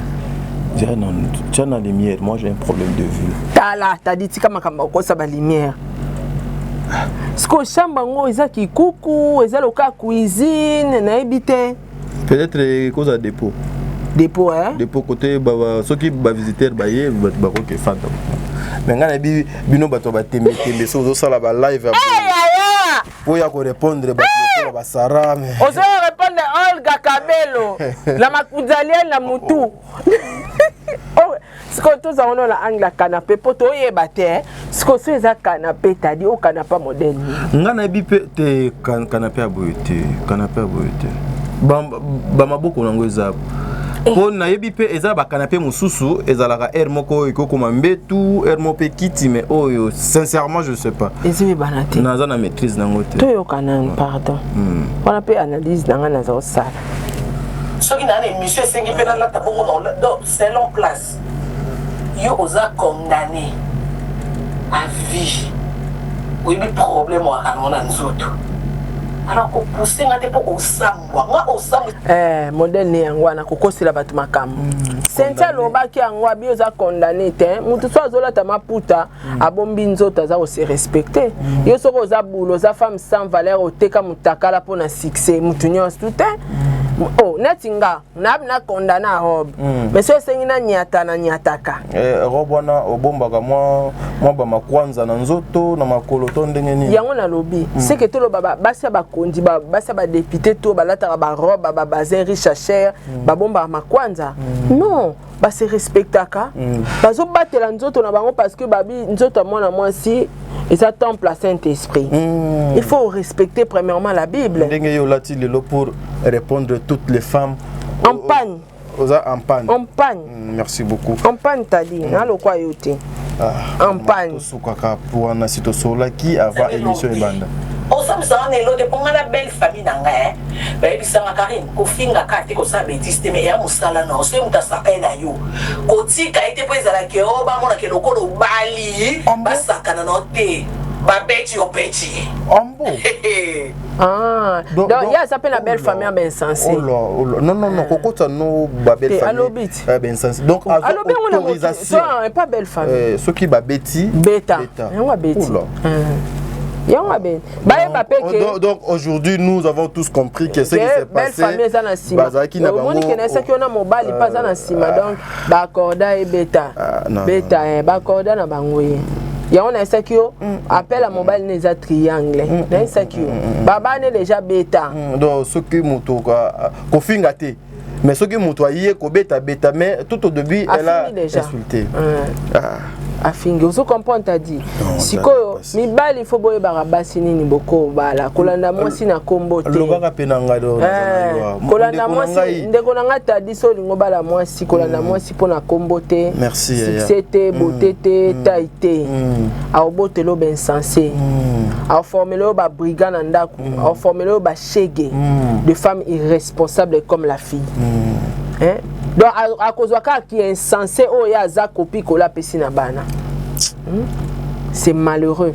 tia na lumière, moi j'ai un problème de vue. Tala, tadi tika makambo okosa ba lumière. Siko chambre yango eza kikuku, eza loka cuisine, nayebi te. Peut-être cause à dépôt. Dépôt hein? Dépôt côté ba soki ba visiteur ba ye ba bakoki fanda. Mais nga nayebi bino bato ba tembe tembe so ozosala ba live ya po ya ko répondre ba ba Sarah mais ozo répondre Olga Kabelo la makunzalienne na mutu. Oh sikoyo tozala wana na angle ya canapé po toyeba te sikoyo so eza canapé tadi o canapé modèle nini? Nga nayebi mpe te canapé ya boye te, canapé ya boye te. Ba maboko nango eza po nayebi mpe eza ba canapé mosusu ezalaka aire moko ekokoma mbetu, aire moko mpe kiti, mais oyo sincèrement je sais pas. Ezoyebana te. Naza na maîtrise nango te. Toyoka nanu pardon. Wana mpe analyse na nga naza kosala. Soki na na émission esengi mpe nalata bongo na donc selon place yo oza condamné à vie. Oyebi problème waka nango na nzoto. Alors kopousse nga te mpo osambwa nga osambwa. Modèle ne yango wana kokosela bato makambo. Cynthia alobaki yango abi oza condamné te. Mutu so azolata maputa abombi nzoto aza kose respecter. Yo soki oza boule, oza femme sans valeur, oteka mutakala mpona succès mutu nyonso tu te. Oh, neti nga na na condamné à robe. Mais so esengi na nyata na nyataka. Robe wana obombaka mwa mwa ba makwanza na nzoto na makolo to ndenge nini? Yango nalobi. C'est que toloba ba basi ya bakonzi, ba basi ya ba député to balataka ba robe ba bazin riche à cher, babombaka makwanza. Non, ba se respectaka. Bazobatela nzoto na bango parce que babi nzoto ya mwana mwasi eza temple à Saint-Esprit. Il faut respecter premièrement la Bible. Ndenge yo lati lelo pour répondre toutes les femmes en panne. Oza en panne. En panne. Merci beaucoup. En panne tadi, na lokwa yo te. Ah, En panne. Tosukaka po wana si tosolaki avant émission ebanda. Osambisa nga na elo te mpo nga na belle famille na nga eh. Bayebisa nga Carine kofinga ka te, kosala betise te, mais eya mosala na yo. Soki moto asaka ye na yo, kotika ye te mpo ezala ke o bamona ke lokola obali basakana na yo te, babeti yo beti ye. Ambo. Ah, donc, donc ye aza mpe na belle famille ya bainsense. Oh là, oh là. Non, non, non, kokota no ba belle famille. Alobi ti. Bainsense. Donc alobi yango na autorisation. Pas belle famille. Soki babeti. Beta. Yango abeti. Yango abeti. Bayeba pe ke donc aujourd'hui nous avons tous compris que ce qui s'est passé. Belle famille eza na sima. Bazalaki na bango. Omoni ke na esaki wana mobali pa aza na sima, donc ba accorda ye beta. Beta ba accorda na bango ye. Yango nayesaki yo appel ya mobali ne eza triangle. Nayesaki yo babane déjà beta. Donc soki moto kofinga te, mais soki moto aye kobeta beta, mais tout au début elle a insulté. Afingi, ozo comprendre? Tadi sikoyo mibali fo boyebaka basi nini bokobala. Kolanda mwasi na kombo te. Lobaka mpe na ngai. Kolanda mwasi, ndeko na ngai Tadi, so olingi obala mwasi, kolanda mwasi mpo na kombo te, succès te, beauté te, taille te. Aobotela oyo bainsensé, aoformela oyo babrigand na ndako, aoformela oyo bashege de femme irresponsable comme la fille. Hein? Donc akozwa kaka ki insensé oyo ye aza kopi kola apesi na bana. C'est malheureux.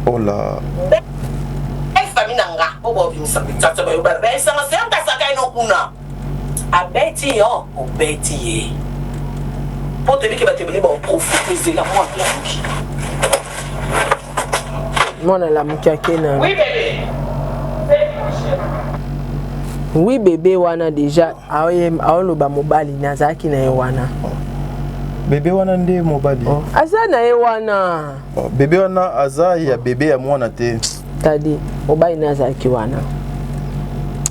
Oh là. Famille na nga oyo baobimisa bitata bayo bayesanga se ntasaka ye no kuna abeti yo obeti ye mpo toyebi ke bato ebele baoprofite. Ezela mwana lamuki. Mwana lamuki ake na Oui bébé. Oui bébé wana déjà aoloba mobali nazalaki na ye wana. Bébé wana nde mobali? Oh. Aza na ye wana. Oh, bébé wana aza ya bébé ya mwana te. Tadi mobali na azalaki wana,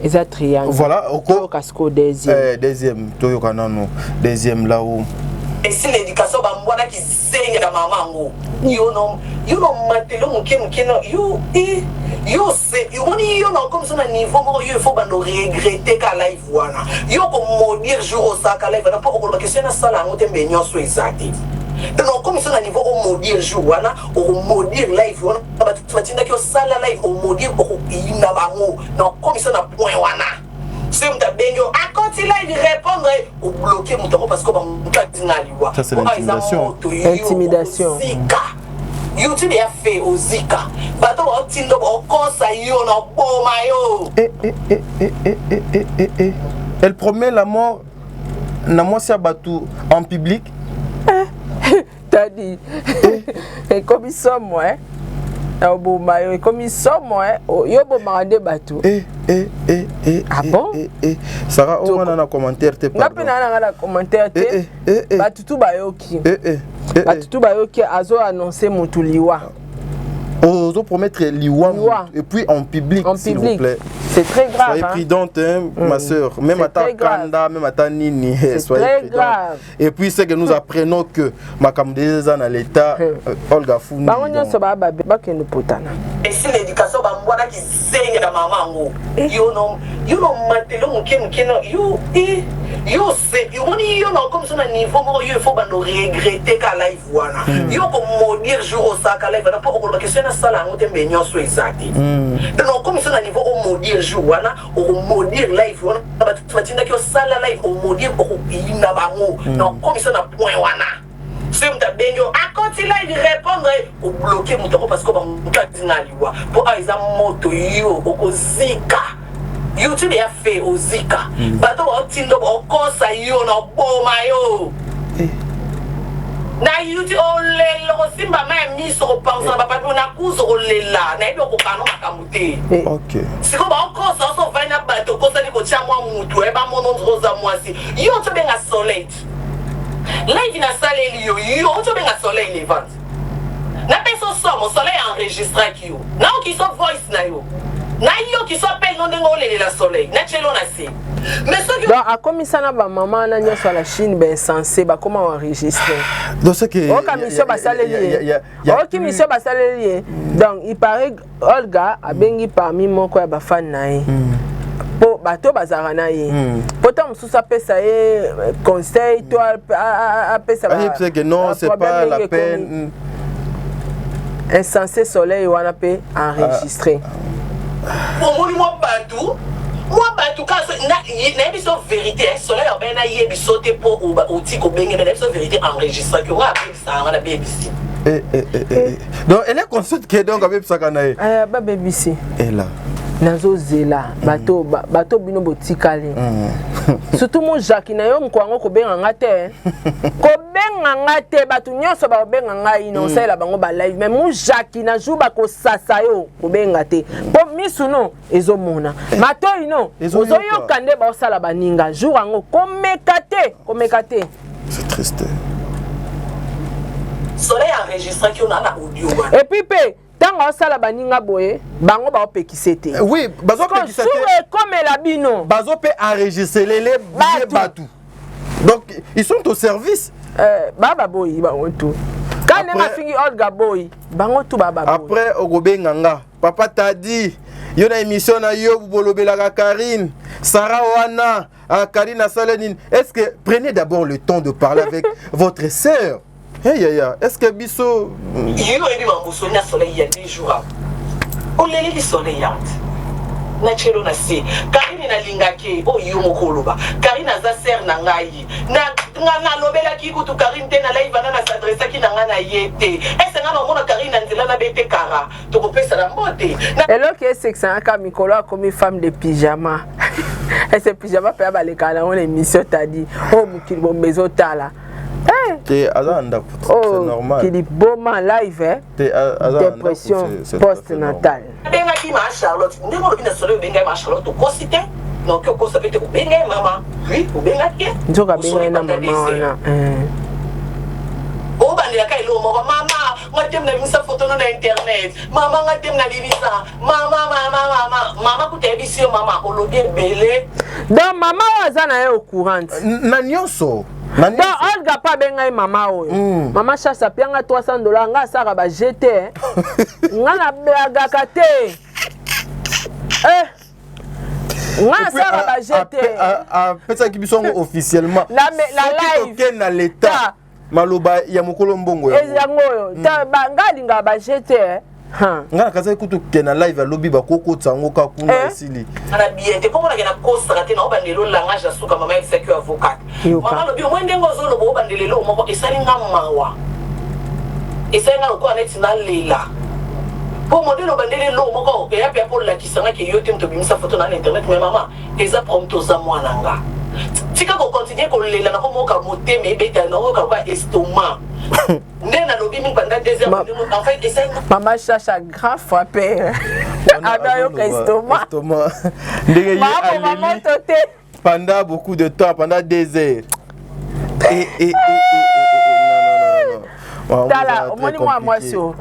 eza triangle. Voilà, oko Toyoka sikoyo deuxième. Deuxième, toyoka nano deuxième là où Esi l'éducation bambwanaki zengela mama yango yo no yo no matelo moke moke no yo i yo se omoni yo na okomi so na niveau moko yo il faut bando regretter ka live wana, yo komaudire jour osalaka live wana mpo okoloba question nasala yango te, mbe nyonso eza te. Donc okomi so na niveau omaudire jour wana, okomaudire live wana bato batindaki osala live, omaudire, okoyina bango na okomi so na point wana. Soki moto abengi yo akoti live, répondre, obloke moto yango parce que bamoto atinga liwa. Ça, c'est l'intimidation. Moto yo Intimidation. ozika YouTube ya fe, ozika bato baotinda baokosa yo na oboma yo. Eh, eh, eh, eh, eh, eh, eh, eh, eh. Elle promet la mort na mwasi ya bato en public. Tadi ekomi somo e na oboma yo, ekomi somo e yo bomaka nde bato. Eh, eh, eh, eh, Ah eh, bon? Eh, eh. Sarah, oyo wana na commentaire te. Nga mpe naa nanga na commentaire Eh, te. eh, eh, eh. Bato tu bayoki. Eh, eh, eh, Bato tu bayoki azo annonce motu liwa. Ozo promettre liwa Liwa. et puis en public, En s'il vous public. plaît. C'est très grave. Soyez hein. prudente, hein, ma sœur. Même C'est à ta très grave. kanda, même à ta nini, C'est soyez très prudente. grave. Et puis, c'est que nous apprenons que makambo eza na l'état, Olga Fundi. Bango nyonso baa bakende potana. Esi l'éducation bambwanaki zengela mama yango yo no yo no matelo moke moke no yo i yo se omoni yo na okomi so na niveau moko yo il faut bando regretter ka live wana, yo komaudire jour osalaka live wana mpo okoloba question nasala yango te, mbe nyonso eza te. Donc okomi so na niveau omaudire jour wana, okomaudire live wana bato batindaki osala live, omaudire, okoyina bango na okomi so na point wana. Soki moto abengi yo akoti live, répondre, obloke moto yango parce que bamoto atinga liwa mpo awa eza moto yo okozika YouTube ya fe, ozika bato baotinda baokosa yo na oboma yo na YouTube, olela kosimba ma ya miso kopangusa na bapapi na kuzo kolela, nayebi okokana makambo te. Sikoyo baokosa oso ovandi na bato okosani kotia mwa mutu bamona oza mwasi yo oti obenga soleil live nasaleli yo, yo oti obenga soleil levante, napesa osomo soleil enregistraki yo, naoki so voice na yo, nayoki so appel no ndenge olelela soleil natielo na se, mais soki Donc akomisa na bamama wana nyonso ya la Chine bainsensé, bakoma enregistré. Donc, c'est que. Oyoka mission basaleli ye, oyoki mission basaleli ye. Donc il paraît Olga abengi parmi moko ya bafani na ye mpo bato bazalaka na ye, mpo ntango mosusu apesa ye conseil to apesa Que non, c'est pas la peine. Insensé Soleil wana pe enregistré. Ah. Omoni mwa batu mwa batu kaka nayebi so verité eh, soleil obe nayebi so te mpo oti kobenge me nayebi so verité enregistraki oyo abebisaka nga nabebisi eh, eh, eh, eh. Donc elle est consciente que donc abebisaka na ye eh, babebisi ela nazozela bato bato bino botikali surtout mo jacques na yo moko yango kobenga nga te kobenga nga te bato nyonso bakobenga ngai na osalela bango balive mais mo jacques na jour bakosasa yo kobenga te mpo misu no ezomona matoi no ozoyoka nde baosala baninga jour yango komeka te komeka te. C'est triste. Soleil enregistraki yo na na audio wana. Et puis mpe ntango aosala baninga boye bango baopekise te. Eh oui, bazopekisa te. Sur ekomela bino. Bazo mpe enregistre lele batu. Donc ils sont au service. Euh, ba baboyi bango tout. Quand ndenge afingi Olga boyi bango tout ba baboyi. Après okobenga nga papa tadi yo na émission na yo bolobelaka Karine Sarah wana ah, Karine asala nini. Est-ce que prenez d'abord le temps de parler avec votre sœur. Hey yaya, est-ce que biso yo oyebi mamboso na soleil ya deux jours oleleli soleil yango na tielo na se karine nalingaki oyo yo moko oloba karine aza sere na ngai nalobelaki kutu karine te na live wana na s'adressaki na ngai na ye te ese ngai naomona karine na nzela na bete kara tokopesana mbote. Eloko esekisaka mikolo akomi femme de pyjama ese pyjama mpe abalekaka nango na émission tadi oyo mokili bombe ezotala. Te aza na ndako, c'est oh, normal. Kiliboma live eh? Te aza na dépression post natale. Abengaki ma Charlotte ndenge olobi na solo obengaki ma Charlotte okosi te noki okosa pe te obenga ye mama oui obengaki ye nzoka abengaki na mama wana obandelaka eloko moko mama nga te nabimisa foto no na internet mama nga te nabimisa mama mama mama mama kuta yebisi yo mama olobi ebele. Donc mama oyo aza na ye au courant na nyonso. Donc Olga pa abengai mama oyo mama chasse apianga 300 $ nga asaka ba gt nga nablagaka te eh nga asaka ba gt apesaki biso yango officiellement la live toke na l'état maloba ya mokolo mbongo yango oyo nga alingaka ba gt. Nga nakazaki kutu ke na live alobi bakokotisa yango kaka kuna esili. Na bien te mpo monake nakosaka te naobanda elo langage ya suka mama yebisaki yo avocate mama alobi omoi ndenge ozoloba obandela eloko moko esali nga mawa esali nga lokola neti nalela mpo modele obandeli eloko moko eya mpe mpo olakisa nga ke yo te moto obimisa foto na na internet mais mama eza problème te oza mwana nga tika kocontinue kolela nakomoka motema ebeta nakoyoka lokola estomac nde nalobi mingi pendant 2 heures en fait esali. Mama Chacha grand frappé adoyoka estomac ndenge ye aleli moto te pendant beaucoup de temps pendant 2 heures et et et non non non tala omoni mwa mwasi oyo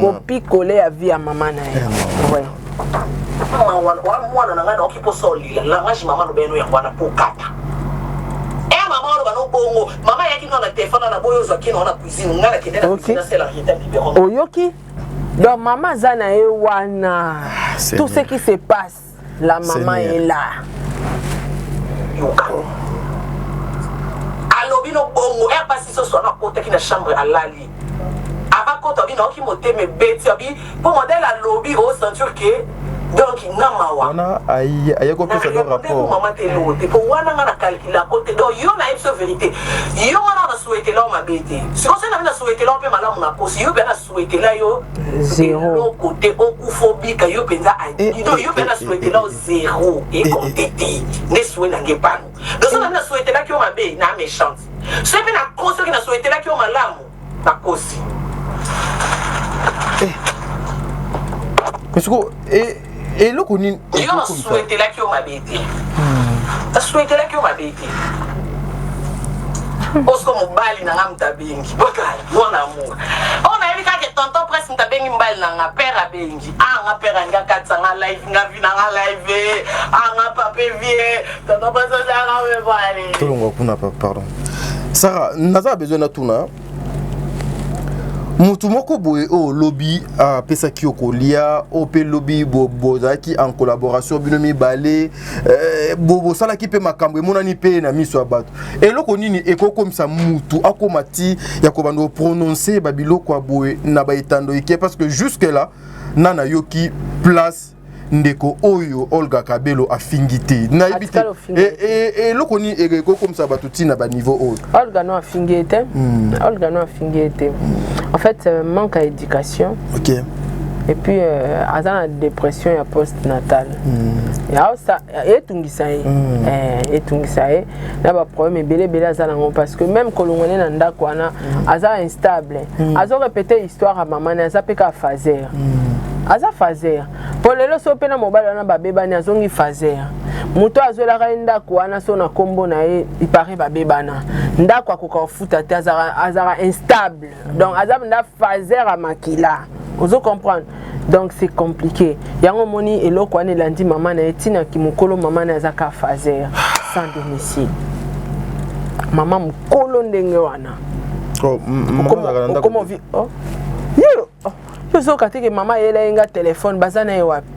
kopikole ya vie ya mama na ye mwana na ngai naoki mposa olela langage mama lobeno yango wana po kata e mama oloba no bongo mama ayaki no na telefone na boyo ozwaki no na cuisine ngai nakende na cuisine nasela Rita biberon oyoki. Donc mama aza na ye wana tout ce qui se passe la maman est là. Yoka alobi no bongo e apasi soso wana akotaki na chambre alali avakota abi naoki motema ebeti abi mpo modele alobi osentir ke donc nga mawa wana aye kopesa do rapport mama te eloko te mpo wana nga na calculako te donc yo nayebi so vérité yo wana na souhaitela yo mabe te sikoyo soki nabi na souhaitela yo mpe malamu nakosi yo mpe na souhaitela yo eloko te okufa obika yo mpenza donc yo mpe na souhaitela yo zéro ekonte te nde sue nange epano donc soki nabi na souhaitelaki yo mabe na méchante soki mpe nakosi soki na souhaitelaki yo malamu nakosi. Mais sikoyo eloko nini yo nasouhaitelaki yo mabe te nasouhaitelaki yo mabe te osiko mobali na nga moto abengi botala mwana amour oyo nayebi kaka tonton presse moto abengi mobali na nga père abengi anga père alingi akatisa nga live nga vi na nga live anga pape vie tonton presse ozanga mebali tolongwa kuna pardon Sarah naza besoin na tuna. Motu moko boye oyo lobi apesaki yo kolia, oyo mpe lobi bozalaki en collaboration bino mibale, bosalaki mpe makambo emonani mpe na miso ya bato. Eloko nini ekokomisa mutu akóma ti ya kobanda koprononce babiloko ya boye na baetando ike? Parce que jusque là na nayoki place ndeko oyo Olga Kabelo afingi te, nayebi te eloko nini ekokomisa bato ntina baniveau oyo. Olga no afingi ye te, Olga no afingi ye te. En fait, manque ya éducation. Et puis aza na dépression ya post natal. Etungisa ye, etungisa ye na baproblème ebele ebele aza nango, parce que même kolongwa ne na ndako wana, aza instable. Azorépéter histoire ya mama ne, aza mpe kaka faser, aza faser. Mpo lelo so mpe na mobali wana babebani, azongi faser. Moto azwelaka ye ndako wana so na nkombo na ye, ipare babebana, ndako akoka kofuta te, azalaka instable. Donc aza nda faser ya makila, ozo comprendre? Donc c'est compliqué. Yango omoni eloko wana elandi mama na ye ntinaki mokolo. Mama na ye aza ka faser sans domicile, mama mokolo ndenge wana. Yo ozoyoka teke mama ayela ye nga telefone, baza na ye wapi?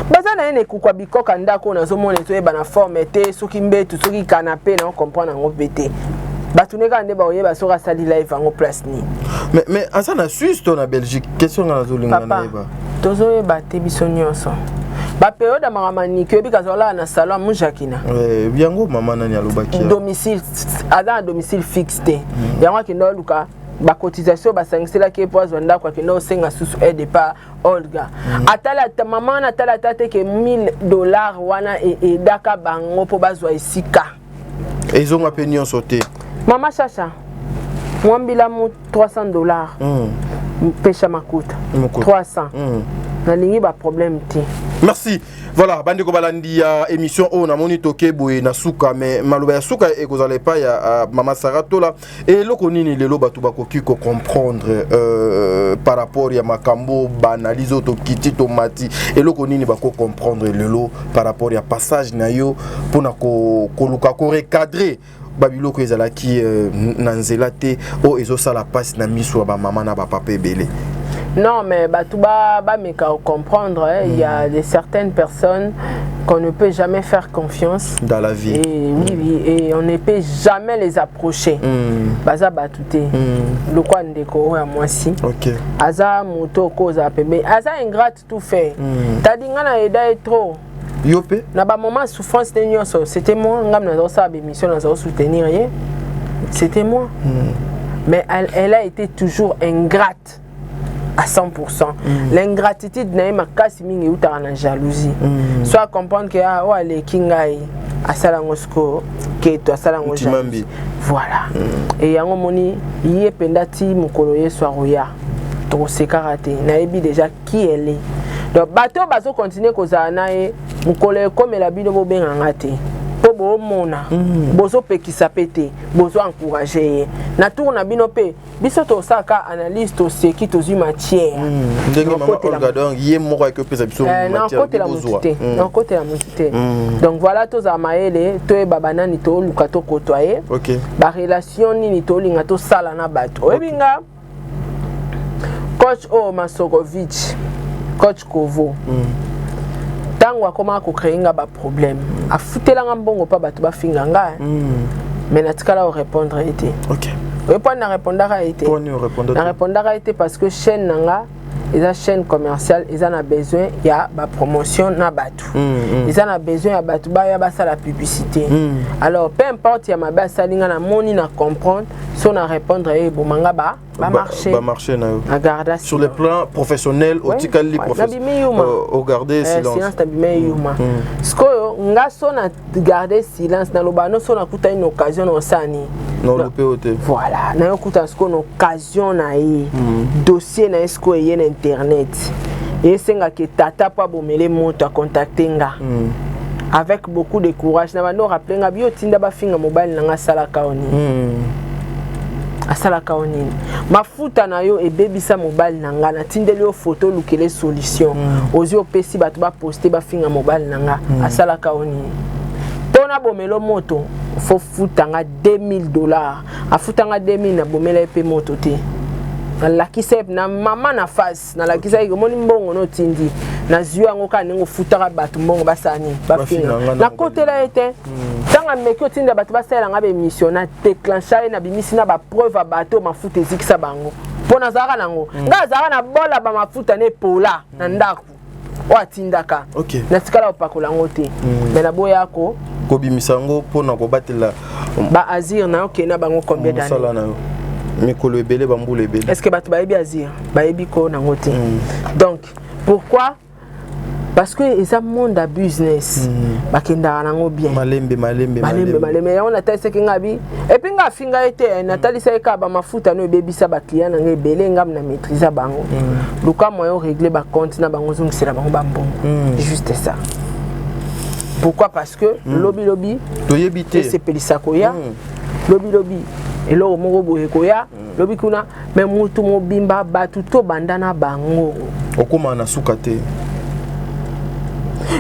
Baza na ye na ekukwa bikoka. Ndako oyo nazomona ezoyeba na forme te, soki mbetu, soki canapé, na ocomprendre yango mpe te. Bato ne kaka nde bakoyeba soki asali live yango place nini. Mais aza na Suisse to na Belgique? Question nga nazolinga nayeba. Tozoyeba te. Biso nyonso baperiode ya makambo maniki, oyebi kazalaka na salon ya Mujakina. Yango mama nani alobaki? Domicile, aza na domicile fixe te. Yango akende oluka bacotisation basangiselaki ye mpo azwa ndako. Akende osenga susu aide pa Olga. Atala ata mama wana, atala ata te ke 1000 $ wana edaka bango mpo bazwa esika. Ezonga mpe nyonso te. Mama Shasha mwambila mu 300 $. Pesha makuta 300. Nalingi baproblème te. Merci. Voilà, bandeko balandi ya émission oyo, namoni toke boye na suka, mais maloba ya suka ekozala epai ya mama Sara Tola. Eloko nini lelo bato bakoki kocomprendre par rapport ya makambo baanalyse oyo tokiti tomati? Eloko nini bakocomprendre lelo par rapport ya passage na yo mpona koluka korecadrer babiloko ezalaki na nzela te, oyo ezosala mpasi na miso ya bamama na bapapa ebele? Non, mais bato bameka comprendre, hein. Il y a de certaines personnes qu'on ne peut jamais faire confiance dans la vie. Et, oui, et on ne peut jamais les approcher. Baza bato te. Lokwa ndeko oyo ya mwasi aza moto okozala pembeni, aza ingrate tout fait. Tadi nga na eda ye trop. Yo mpe? Na bamoment souffrance te nyonso, c'était moi. Ngam naza kosala bémission, naza kosoutenir ye, c'était moi. Mais elle a été toujours ingrate à 100%. L'ingratitude na ye makasi mingi eutaka na jalousie. Soit comprendre que ah, oyo aleki ngai, asala yango sikoyo keto, asala yango jalousie. Voilà. E yango moni ye mpenza ti mokolo Yesu akoya, tokosekaka te. Nayebi déjà qui elle est. Donc bato oyo bazokontinue kozala na ye, mokolo ekomela bino, bobenganga te mpo boomona. Bozopekisa mpe te, bozo encourage ye na tour na bino mpe. Biso tosalaka analyse, toseki, tozwi matière. Ndenge mama Olga, donc ye moko ayaki opesa biso. Nakotela motu te, nakotela motu te. Donc voilà, tozala mayele, toyeba banani toluka tokotwa ye, barelation nini tolinga tosala na bato. Oyebi nga coach oyo Masokovic, coach Kovo, ntango akomaka kocréer nga baproblème, afutelanga mbongo mpa bato bafinga nga, mais natikala korépondre ye te. Oye mpo na répondaka ye te? Na répondaka ye te parce que chaîne na nga eza chaîne commerciale, eza na besoin ya bapromotion na bato, eza na besoin ya bato baya basala publicité. Alors peu importe ya mabe asali nga, namoni na comprendre so na répondre ye, ebomanga ba bamarché. Bamarché na yo. Na garda. Sur le plan professionnel, otikali nabimi yuma. Ogarde silence. Silence, nabimi yuma. Sikoyo nga so na garde silence, naloba no so nakuta une occasion na osala nini? Nolupe o te. Voilà, nayokuta sikoyo na occasion na ye, dossier na ye sikoyo eye na internet, esengaki tata mpo abomele moto, acontacte nga avec beaucoup de courage. Na bando rappeler nga bio tinda bafinga mobali na nga, asalaka o nini, asalaka o nini, mafuta na yo ebebisa mobali na nga, natindeli yo foto, olukele solution. Ozwi, opesi bato baposte, bafinga mobali na nga. Asalaka o nini? Mpo nabomela moto, fo futanga 2000 $. Afutanga 2000, nabomela ye mpe moto te. Nalakisa ye na mama na face, nalakisa ye, omoni mbongo no otindi, nazwi yango kaka ndenge ofutaka bato mbongo basala nini, bafinga. Nakotela ye te. Ntango ameki otinda bato basalela nga baémission, na déclencha ye, nabimisi na bapreuve ya bato mafuta ezikisa bango, mpo nazalaka nango. Ngai azalaka na bola bamafuta na epola na ndako oyo atindaka. Natikala kopakola yango te, mais naboya ko kobimisa yango mpona kobatela baazir na okende na bango combien d'années? Mosala na yo, mikolo ebele, bambula ebele. Est ce que bato bayebi azir? Bayebi ko nango te. Donc pourquoi? Parce que eza monde ya business, bakendaka nango bien. Malembe malembe. Malembe malembe. Yango natalisaki nga bi, et puis nga afinga ye te, natalisa ye kaka bamafuta no ebebisa baclient na nga ebele. Ngam na maîtrise bango, luka moyen orégler bacompte na bango, ozongisela bango bambongo, juste ça. Pourquoi? Parce que lobi lobi toyebi te. Esepelisa koya lobi lobi, eloko moko boye koya lobi kuna, mais motu mobimba, bato tobanda na bango. Okóma na suka te.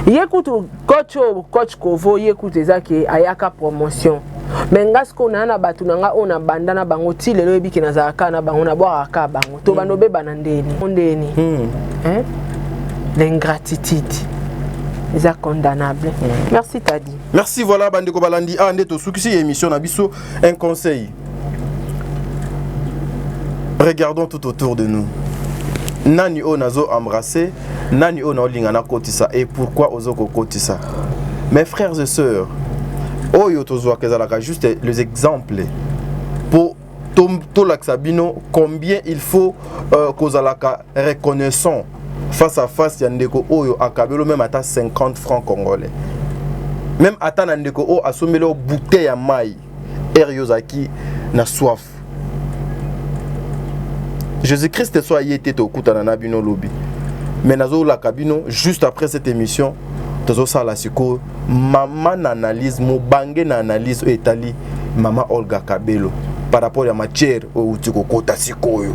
Ye kutu coach oyo, coach Kovo, ye kutu eza ke ayaka promotion, mais nga sikoyo naa na bato na nga oyo nabanda na bango ti lelo, oyebi ke nazalaka kaka na bango, nabwakaka kaka bango, tobanda obebana ndeni ndeni. Hein? L'ingratitude eza condamnable. Merci Tadi. Merci. Voilà, bandeko balandi, a nde tosukisi émission na biso. Un conseil: regardons tout autour de nous. Nani oyo nazo embrasser? Nani oyo naolinga nakotisa? Et pourquoi ozo kokotisa? Mes frères et sœurs, oyo tozwaka ezalaka juste les exemples po tolakisa bino combien il faut kozalaka reconnaissant face à face ya ndeko oyo akabelo même ata 50 francs congolais, même ata na ndeko oyo asombeli oyo bouteille ya mai ere yo ozalaki na soif. Jésus Christ so aye te, tokutana na bino lobi, mais nazolaka bino, juste après cette émission tozosala sikoyo mama na analyse, mobange na analyse oyo etali mama Olga Kabelo par rapport ya matière oyo euti kokota sikoyo,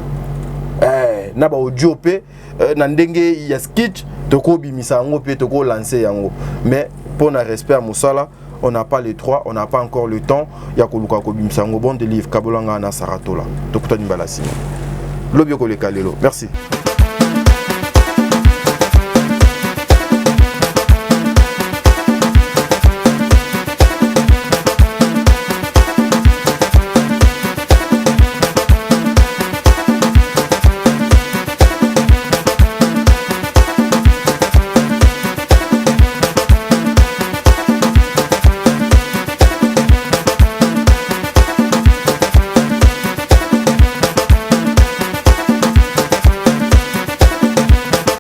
na baaudio mpe na ndenge ya sketch, tokobimisa yango mpe tokolancer yango, mais mpo na respect ya mosala, on n'a pas le droit, on n'a pas encore le temps ya koluka kobimisa yango. Bon de livre kabolanga na Saratola, tokutani mbala nsima, lobi ekoleka lelo. Merci.